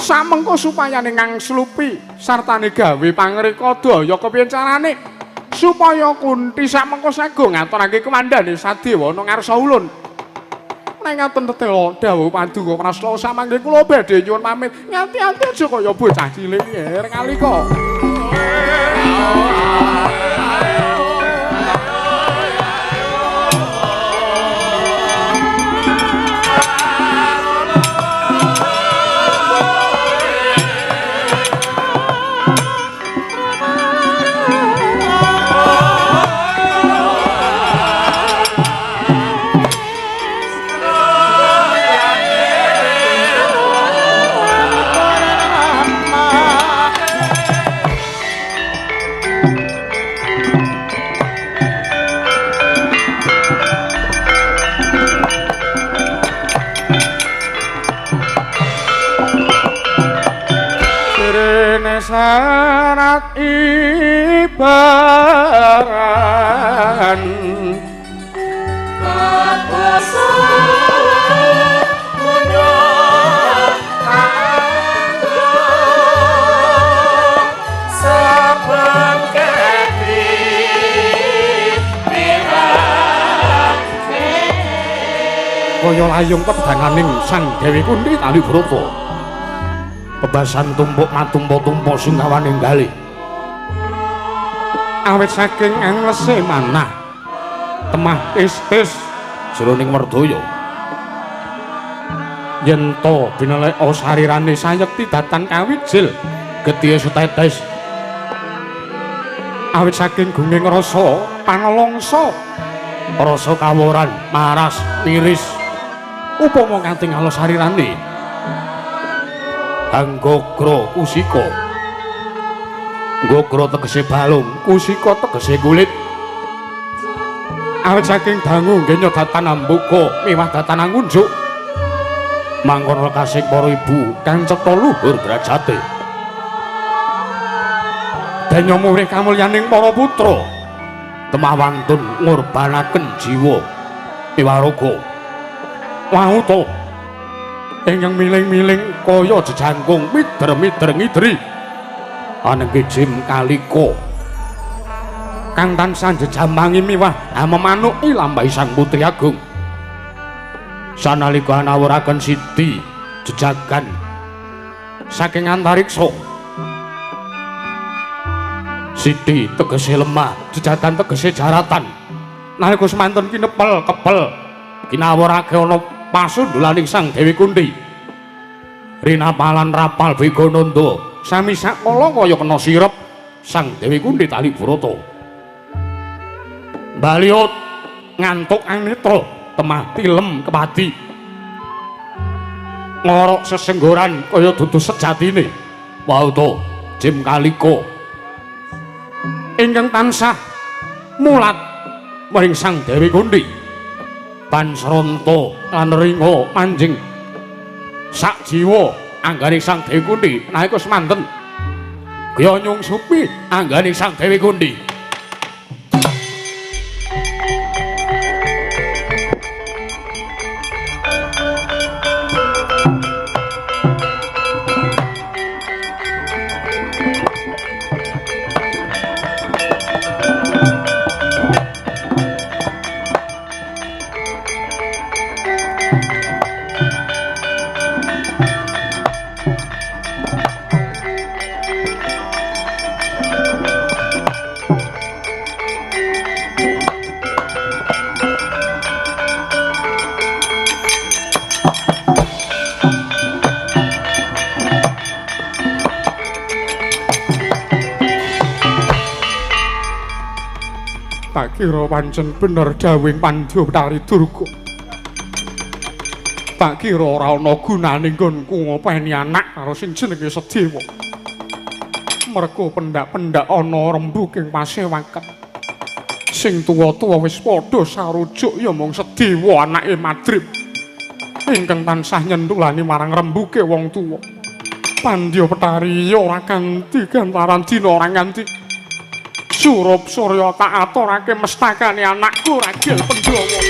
Samengko supayane ngangslupi sartane gawe pangreka daya kepiye carane supaya Kunti samengko sago ngaturake kewandhane Sadewa ana ngarsa ulun. Nek ngaten tetela dawuh paduka prasla samangke kula badhe nyuwun pamit. Ngati-ati aja kaya bocah cilik nger kalika. Serat ibaran saben keti. kaya layung pedanganing Sang Dewi Kunti Talibrata. Bebasan tumpuk matumpa-tumpa sungkawane galih. Awit saking anglese manah temah tis-tis jroning werdaya. Yen to bineleka sarirane sayekti datan kawijil getihe setetes. Awit saking gunging rasa panglongso, rasa kaworan maras miris upama katingal sarirane Hanggogro kusika. Gogro tegese balung, kusika tegese kulit. Awit saking dangu nggenya datan ambuka miwah datan angunjuk mangkono kasih para ibu kang cetha luhur derajate. Denya murih kamulyaning para putra temah wantun ngurbanaken jiwa miwah raga. Wauta ingkang miling-miling kaya jejangkung mider-mider ngidri anengge jim kalika kang tansah jejamangi miwah amemanuki lambahi Sang Putri Agung. Sanalika anawuraken sidi jejagan saking antariksa, sidi tegese lemah, jejagan tegese jaratan. Nalika semanten kinepel kepel kinawurake ana pasundulaning Sang Dewi Kunti. Rinapalan rapal Begananda sami sakala kaya kena sirep Sang Dewi Kunti Talibrata. Baliot ngantuk anitra temah tilem kepadi ngorok sesenggoran kaya dudu sejatine. Wauta jim kalika ingkang tansah mulat maring Sang Dewi Kunti. Pansranta lan ringa manjing sak jiwa anggane Sang Dewi Kunti nalika semanten kaya nyungsupi anggane Sang Dewi Kunti. Tak kira pancen bener dawuhing Pandya Betari Durga. Tak kira ora ana gunane nggonku ngopeni anak karo sing jenenge Sedewa. Mergo pendak-pendak ana rembuking pasewakan. Sing tuwa-tuwa wis padha sarujuk ya mung Sedewa anake Madrim ingkang tansah nyentulani marang rembuke wong tuwa. Pandya Betari ora kanthi gantaran dina ora nganti surup surya tak aturake mestakane anakku Ragil Pandhawa.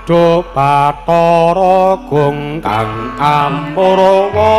Aduh Bathara Gung kang ampurawa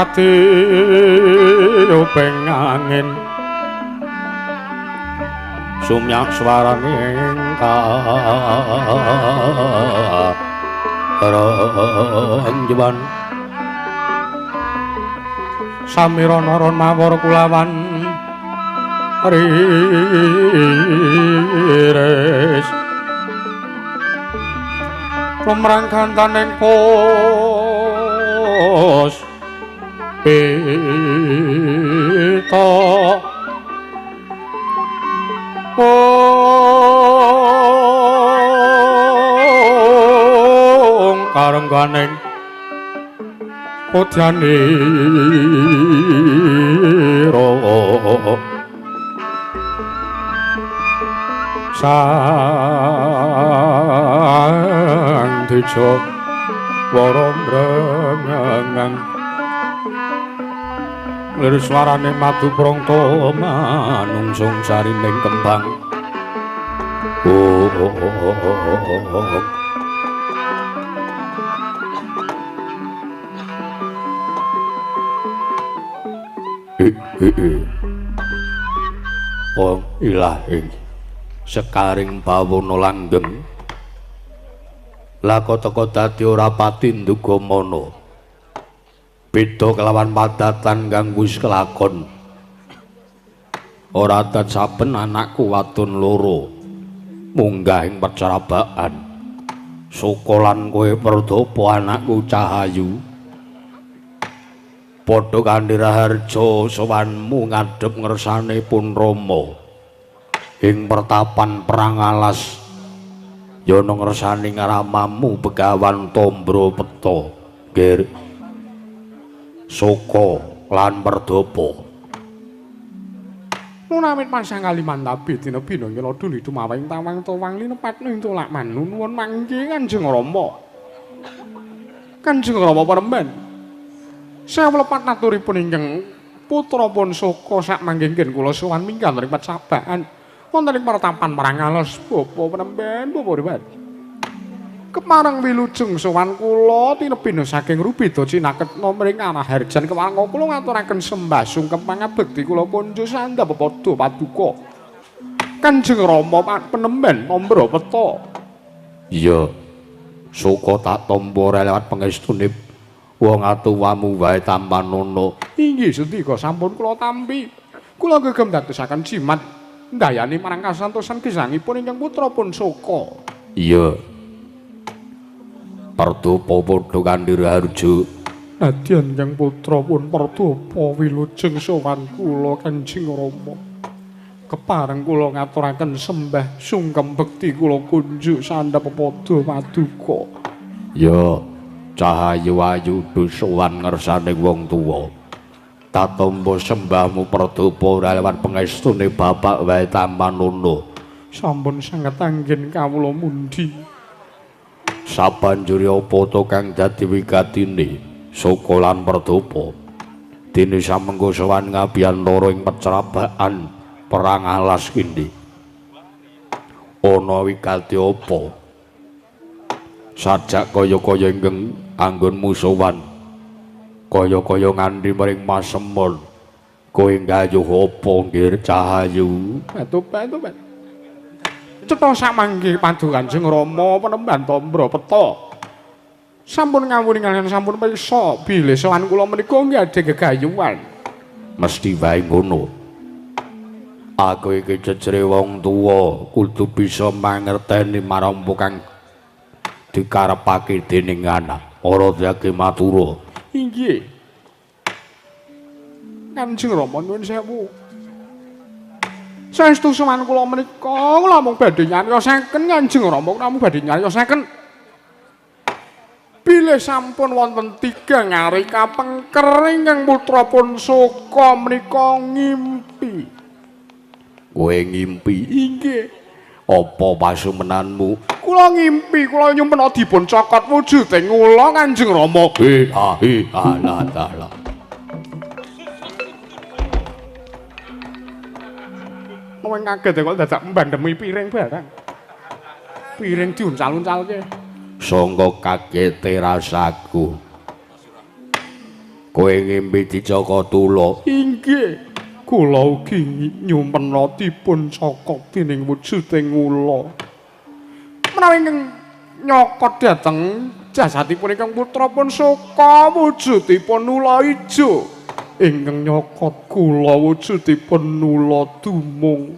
Katiuping angin sumyak swarane karenjuwan samira nara mawar kulawan riris lumrang gantaning pos pita ong karengganing podyanira sang teja wara mrengang lir swarane madu prangta manungsung sarining kembang. Oh, oh, oh, oh, oh. Oh, ilahi sekaring bawana langgeng lakotaka dadi ora pati nduga mana beda kelawan padatan kang wis kelakon. Ora dat saben anakku wadon loro munggah ing percarabaan. Suka lan kowe Perdapa anakku Cahayu padha kanthi raharja sowanmu ngadhep ngersane pun Rama ing pertapan perang alas yana ngersane ngramamu Begawan Tombro Peta. Nggih Suka lan Perdapa. Nunamit pasang kalimantabi dina bina nyela duli dumawing tawang towang linepat ning tolak manu nuwun mangke Kanjeng Rama. Kanjeng Rama paremben. Sewu lepat naturipun ingkang putra pun Suka sak mangke kula sowan minggah ring pecabaan wonten ing pertapan perang alas bapa paremben bapa rewat. Kepareng wilujeng sowan kula tinebina saking Rubeda cinaketna mring Araharjan kewarna kula ngaturaken sembah sungkem pangabekti kula kunjuk sandhap pepadha paduka. Kanjeng Rama penemben Tombro Peta. Iya. Suka tak tampa ora lewat pangestune wong atuwamu wae tampanono. Inggih sendika sampun kula tampi. Kula gegem dadosaken jimat ndayani marang kasantosan gesangipun ingkang putra pun Suka. Iya. Perdapa padha kanthi raharja. Nadyan kang putra pun Perdapa wilujeng sowan kula Kanjeng Rama. Kepareng kula ngaturaken sembah sungkem bekti kula kunjuk sandhap pepadha paduka. Ya, Cahayu ayu sowan ngersane wong tuwa. Tatampa sembahmu Perdapa ora lewat pangestune bapak wae tampanono. Sampun sanget anggen kawula mundhi. Sabanjure apa to kang dadi wigatine Suka lan Perdapa? Dene samengko sowan ngabiyantara ing pecrabaan perang alas kene. Ana wigati apa? Sajak kaya-kaya ingkang anggonmu sowan. Kaya-kaya nganti mring pasemon. Kowe nggayuh apa nggir Cahayu? Batu-batu. Cetha samangke paduka Kanjeng Rama penemban Tombro Peta. Sampun ngawuningan sampun pirsa bilih sowan kula menika nggih adhe gegayuhan. Mesti wae ngono. Aku iki cecere wong tuwa kudu bisa mangerteni marang kang dikarepake dening anak. Ora dake matura. Inggih. Kanjeng Rama nuwun sewu. Saestu sowan kula menika kula mung badhe nyariosaken Kanjeng Rama kula mung badhe nyariosaken bilih sampun wonten tigang ari kapengker ingkang putra pun Suka menika ngimpi. Kowe ngimpi? Inggih. Apa pasumenanmu? Kula ngimpi kula nyumpena dipun cokot wujuding kula Kanjeng Rama. He ha he ha la la la. Kowe kaget kok dadak mbandemi piring barang. Piring diuncal-uncalke. Sangka kagete rasaku. Kowe ngimpi dicokot ula. Inggih. Kula ugi nyumpena dipun cokot dening wujuding ula. Menawi ingkang nyokot dhateng jasadipun ingkang putra pun suka wujudipun ula ijo. Ingkang nyokot kula wujudipun ula dumung.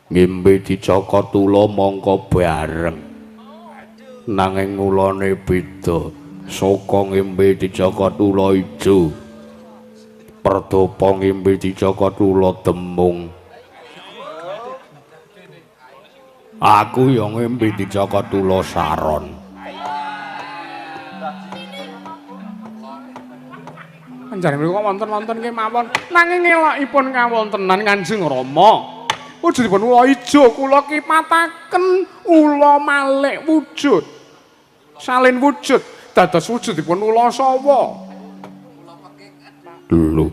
Ngimpi dicokot ula mongko bareng. Nanging ulane beda. Saka ngimpi dicokot ula ijo. Perdapa ngimpi dicokot ula demung. Aku ya ngimpi dicokot ula saron. Panjenengan mriku wonten-wonten kemawon nanging elokipun kawontenan Kanjeng Rama. Wujudipun ula ijo kula kipataken ula malik wujud. Salin wujud dados wujudipun ula sawa. Lho.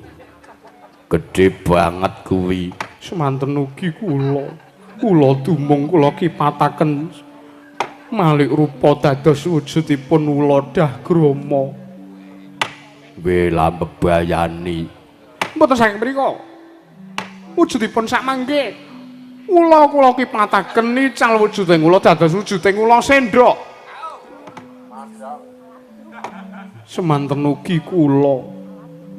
Gedhe banget kuwi. Semanten ugi kula. Kula dumung kula kipataken malik rupa dados wujudipun ula Dahgrama. Wela bebayani. Mboten saking mriku. Wujudipun sakmangke. Ula kula kipataken ical wujuding ula dados wujuding ula sendhok. Semanten ugi kula.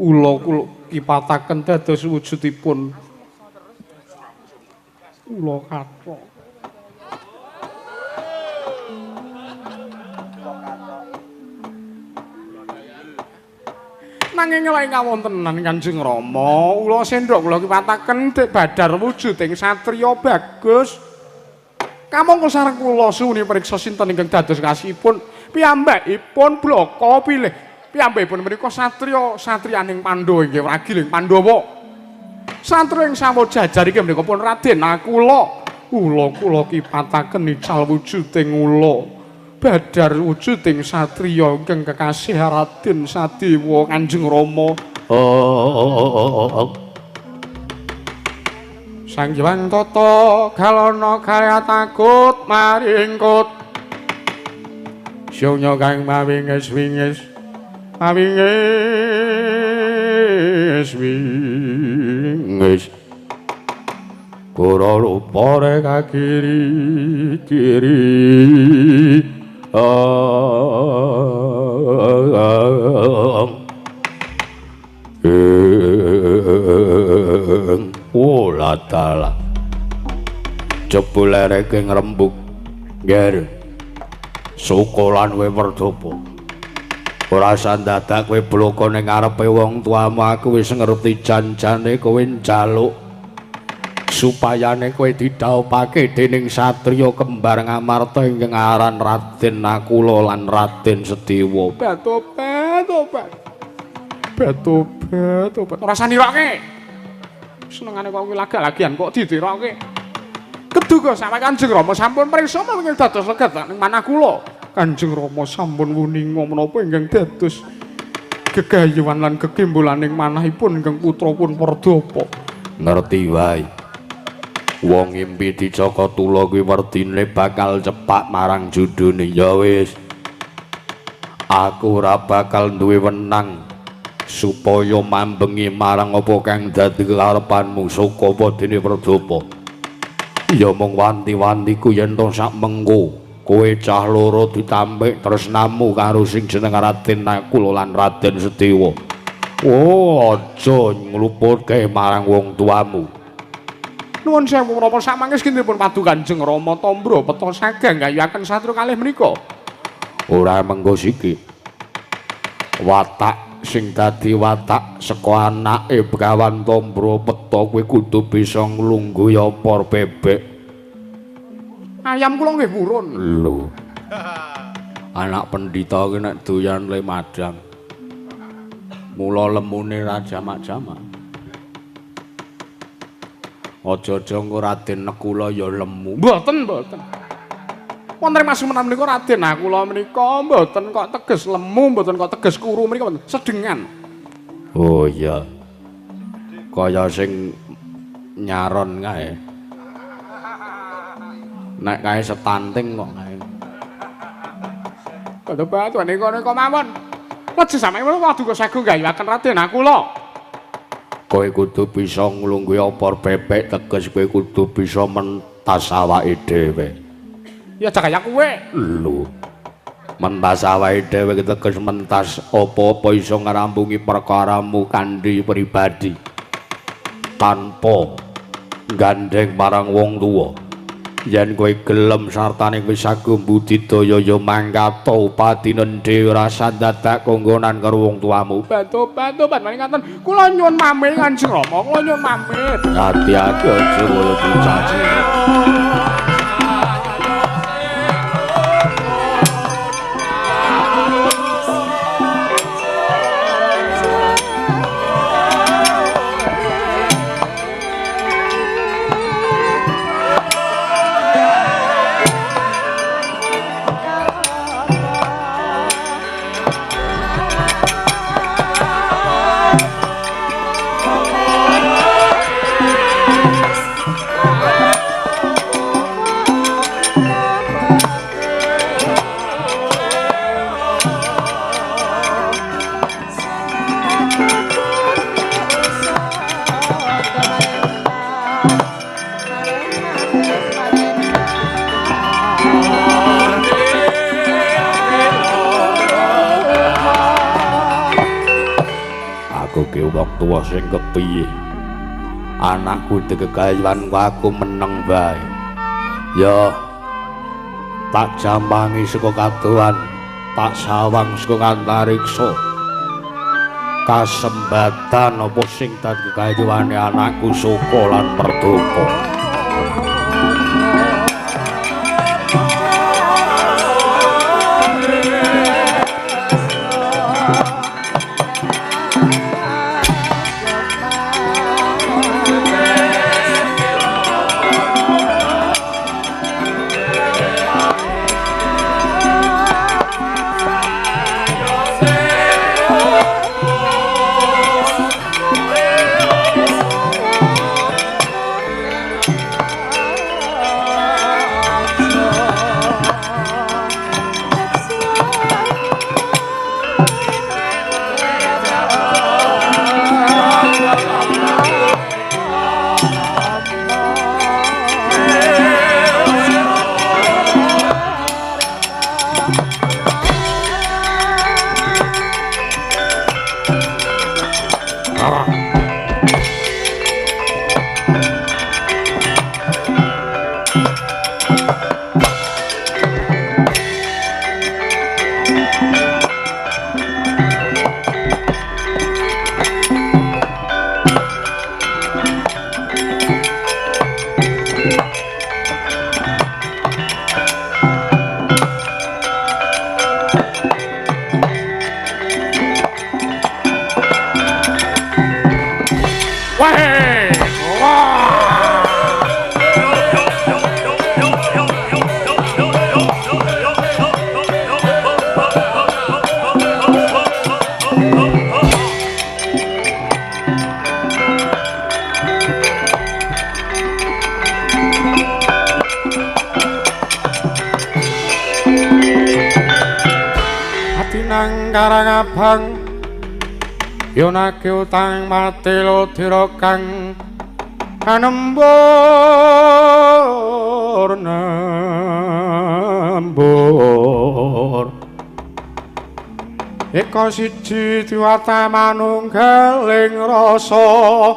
Ula kula kipataken dados wujudipun ula kathok. Nanging elek kawontenan Kanjeng Rama, ula sendhok kula kipataken dek badar wujuding satriya bagus. Kamangka sareng kula suwuni priksa sinten ingkang dados kasihipun piyambakipun blaka pilih. Piyambakipun menika satriya satriyaning Pandhawa inggih ragiling Pandhawa. Satriya ing sawojajar iki menika pun Raden Nakula. Ula kula kipataken ical wujuding ula. Badar wujuding satriya ingkang kekasih Raden Sadewa Kanjeng Rama. Oh. Sang Hyang Tata galana kaya takut maringkut. Sunya kang mawinges-wingis, mawinges-wingis. Kura rupa reka kiri kiri. Oh latala jebul ereke ngrembug nger sukolan kowe Werdapa ora sandadak kowe bloko ning ngarepe wong tuamu. Aku wis ngerti janjane kowe njaluk supayane kowe didhaupake dening satriya kembar Ngamarta ingkang aran Raden Nakula lan Raden Sedewa. Batobat obat. Batobat obat. Ora usah niroke. Senengane kok kuwi lagak-lagian kok ditiroke. Keduga sampe Kanjeng Rama sampun priksa menapa dados legat ning manah kula. Kanjeng Rama sampun wuninga menapa ingkang dados gegayuhan lan gegembolaning manahipun ingkang putra pun Werdapa. Ngerti wae. Wong ngimpi dicokot ula kuwi werdine bakal cepak marang judune. Ya wis. Aku ora bakal duwe wenang supaya mambengi marang apa kang dadi karepanmu saka apa dene Werdapa. Ya mung wanti-wantiku yen to sak mengko kowe cah loro ditampik tresnamu karo sing jeneng Raden Nakula lan Raden Sedewa. Oh, aja ngluputke marang wong tuamu. Nuwun sewu menapa samangke kintenipun padu Kanjeng Rama Tombro peta sagang gayuhaken satru kalih menika. Ora mengko siki. Watak sing dadi watak saka anake Begawan Tombro peta kuwi kudu bisa nglungguhi opor bebek. Ayam kula nggih purun. Lho. Anak pendhita ki nek doyan le madang. Mula lemune ra jamak-jamak. Aja-aja engko Raden Nakula ya lemu. Mboten, mboten. Wonten masumenan menika Raden Nakula menika mboten kok teges lemu, mboten kok teges kuru menika mboten, sedengan. Oh iya. Kaya sing nyaron kae. Nek kae setanting kok kae. Padha-padha nika mawon. Aja sampe Paduka sagung gayuhaken Raden kula. Kowe kudu bisa nglungguhi opor bebek, teges kowe kudu bisa mentas awake dhewe. Ya aja kaya kowe. Lho. Mentas awake dhewe teges mentas apa-apa iso ngrampungi perkaramu kanthi pribadi. Tanpa gandeng marang wong tuwa. Yen kowe gelem sartane kowe sagung budidaya ya mangkata upatinen dhewe rasa dadak konggonan karo wong tuamu. Bantu-bantu panjenengan ngaten kula nyuwun pamit Kanjeng Rama, kula nyuwun pamit. Ati-ati aja kaya bocah cilik. Wong tuwa sing kepiye anakku dikekayuan aku meneng bae ya tak jambangi saka kadohan, tak sawang saka antariksa kasembatan apa sing dadi kekayuane anakku Suka lan Merdaka. Karangabang yonake utang mati lodira kang anembur nembur eka siji diwata manunggaling rasa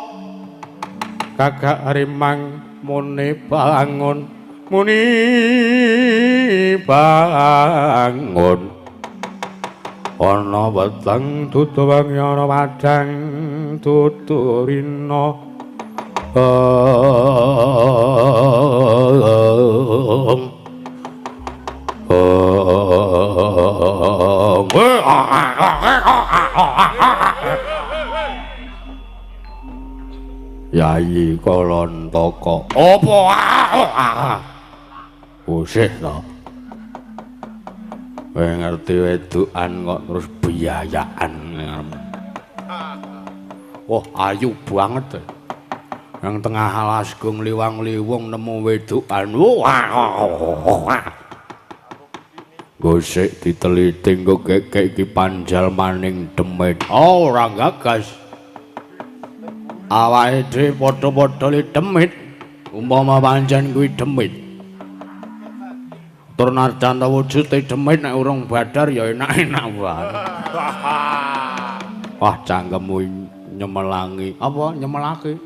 gagak rimang muni bangun muni bangun ana weteng dudu wengi ana padhang dudu rina. Yayi Kalantaka apa usih to? Kowe ngerti wedokan kok terus biayaan. Wah, ayu banget. Nang tengah alas gong liwang-liwung nemu wedokan. Wah. Gosek diteliti nggo kekek iki panjal maning demit. Oh, ora gagas. Awake dhewe padha-padha li demit. Umpama pancen kuwi demit. Tur najan ta wujude demit nek urung badar ya enak-enak wae. Wah, cangkemmu nyemelangi. Apa nyemelake?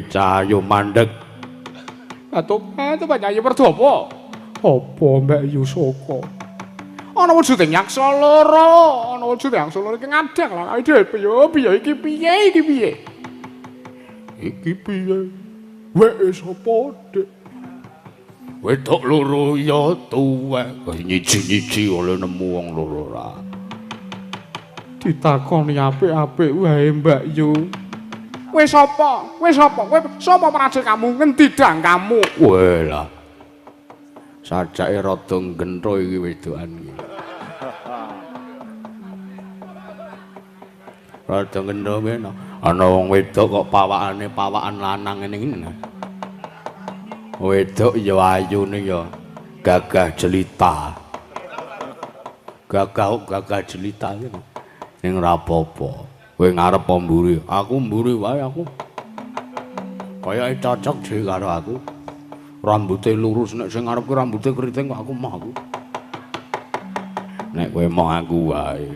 Cahayu mandeg. Atuh Pak Yayi Perdapa. Apa Mbak Yu Saka? Ana wujude yaksa loro, ana wujude yaksa loro iki ngadeg lan awake dhewe piye piye iki piye iki piye? Iki piye? Weke sapa, Dik? Wedok loro ya tuwek. Nyiji-nyiji oleh nemu wong loro ora. Ditakoni apik-apik wae Mbak Yu. Kowe sapa? Kowe sapa? Kowe sapa praja kamu? Ngendi dang kamu? Weh lah. Sajake rada ngentho iki wedokan iki. Rada ngentho meno. Ana wong wedok kok pawakane pawakan lanang ngene iki. Wedok ya ayune ya gagah jelita. Gagah jelita iki. Ning ora apa-apa. Kowe ngarep apa mburi? Aku mburi wae aku. Kayake cocok dhewe karo aku. Rambute lurus, nek sing ngarep ku rambute keriting kok aku moh aku. Nek kowe moh aku wae.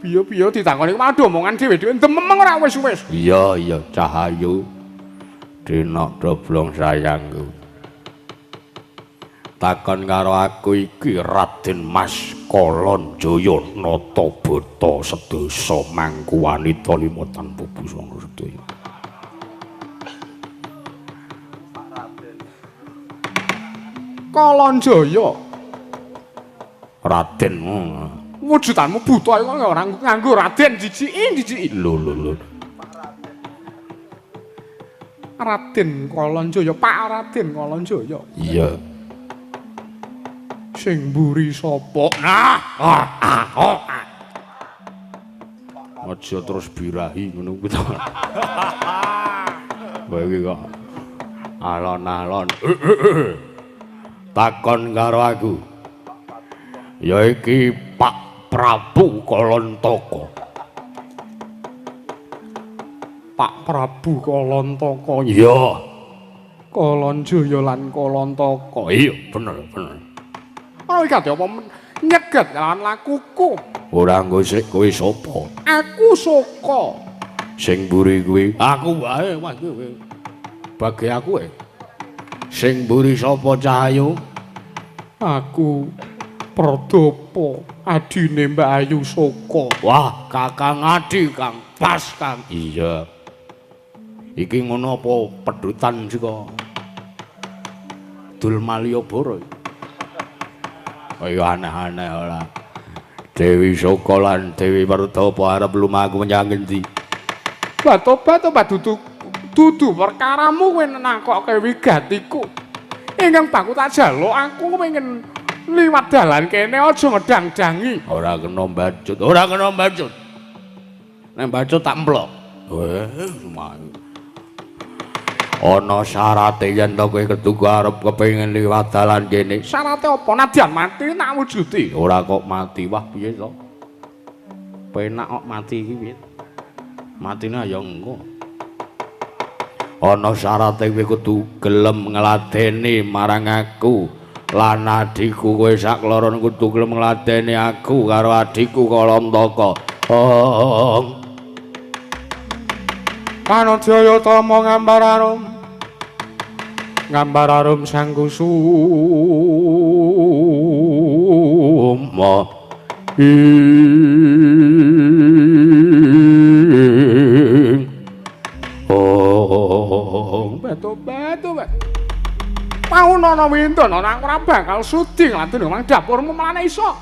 Piye-piye ditakoni waduh omongan dhewe-dhewe dememeng ora wis-wis. Iya iya Cahayu. Dinok doblong sayangku. Takon karo aku iki Raden Mas Kalanjaya Natabata sedasa mangku wanita lima tanpa busana sedaya. Kalanjaya Raden wujudanmu buta kok ora nganggo Raden jijiki jijiki. Lho lho lho. Raden Kalanjaya, Pak Raden Kalanjaya. Iya. Sing mburi sapa? Nah, aja terus birahi ngono kuwi to. Kowe iki kok alon-alon. Takon karo aku. Ya iki Pak Prabu Kalantaka. Pak Prabu Kalantaka. Iya. Kalanjaya lan Kalantaka. Iya, bener, bener. Ora iki apa nyeget lan lakuku. Ora nggo sik kowe sapa? Aku Saka. Sing mburi kuwi aku wae, Mas kowe. Bagi aku e. Sing mburi sapa Cahayu? Aku Perdapa, adine Mbak Ayu Saka. Wah, Kakang Adi Kang, pas Kang. Iya. Iki ngono apa pedhutan saka Dul Malioboro? Kaya aneh-aneh ora. Dewi Saka lan Dewi Perdapa arep lumaku menyang ngendi? Tobat tobat dudu perkaramu kowe nakokke wigatiku. Ingkang baku tak jaluk aku pengen liwat dalan kene aja ngedang-dangi. Ora kena mbacut, ora kena mbacut. Nek mbacut tak mplok. Weh, ana syarate yen to kowe keduga arep kepengin liwat dalan kene. Syarate apa? Nadyan mati tak wujudi. Ora kok mati, wah piye to? Penak kok mati iki piye? Matine ya engko. Ana syarate kowe kudu gelem ngladeni marang aku lan adhiku. Kowe sak kloron kudu gelem ngladeni aku karo adhiku Kalantaka. Oh. Panajaya tama ngambar arum. Ngambar arum sang kusuma. Oh, batu-batu. Paunono windono aku ora bakal sudi ngladeni nang dapurmu melane iso.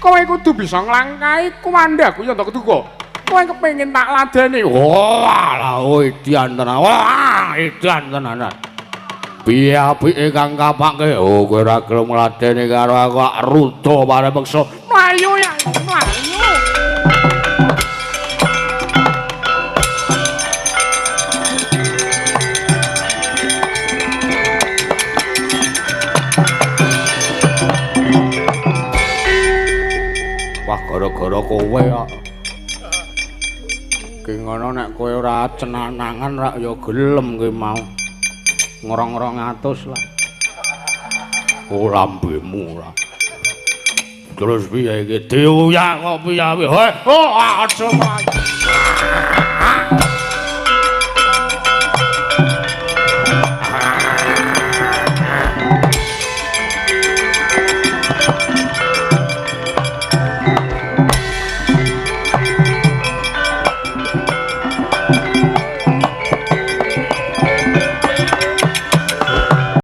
Kowe kudu bisa nglangkahi kuwandaku yen to keduga. Kowe kepengin tak ladeni. Wah, lah edan tenan. Wah, edan tenanan. Piye apike kang kapake? Oh, kowe ora gelem ngladeni karo aku ruda parepeksa. Mlayu ya, mlayu. Wah, gara-gara kowe kok. Ki ngono nek kowe ora cenanangan rak ya gelem ki mau. Ngrong-rong atus lah. Oh, lambemu ora. Terus piye iki? Diuyak kok piye? Hei, oh aja mlayu.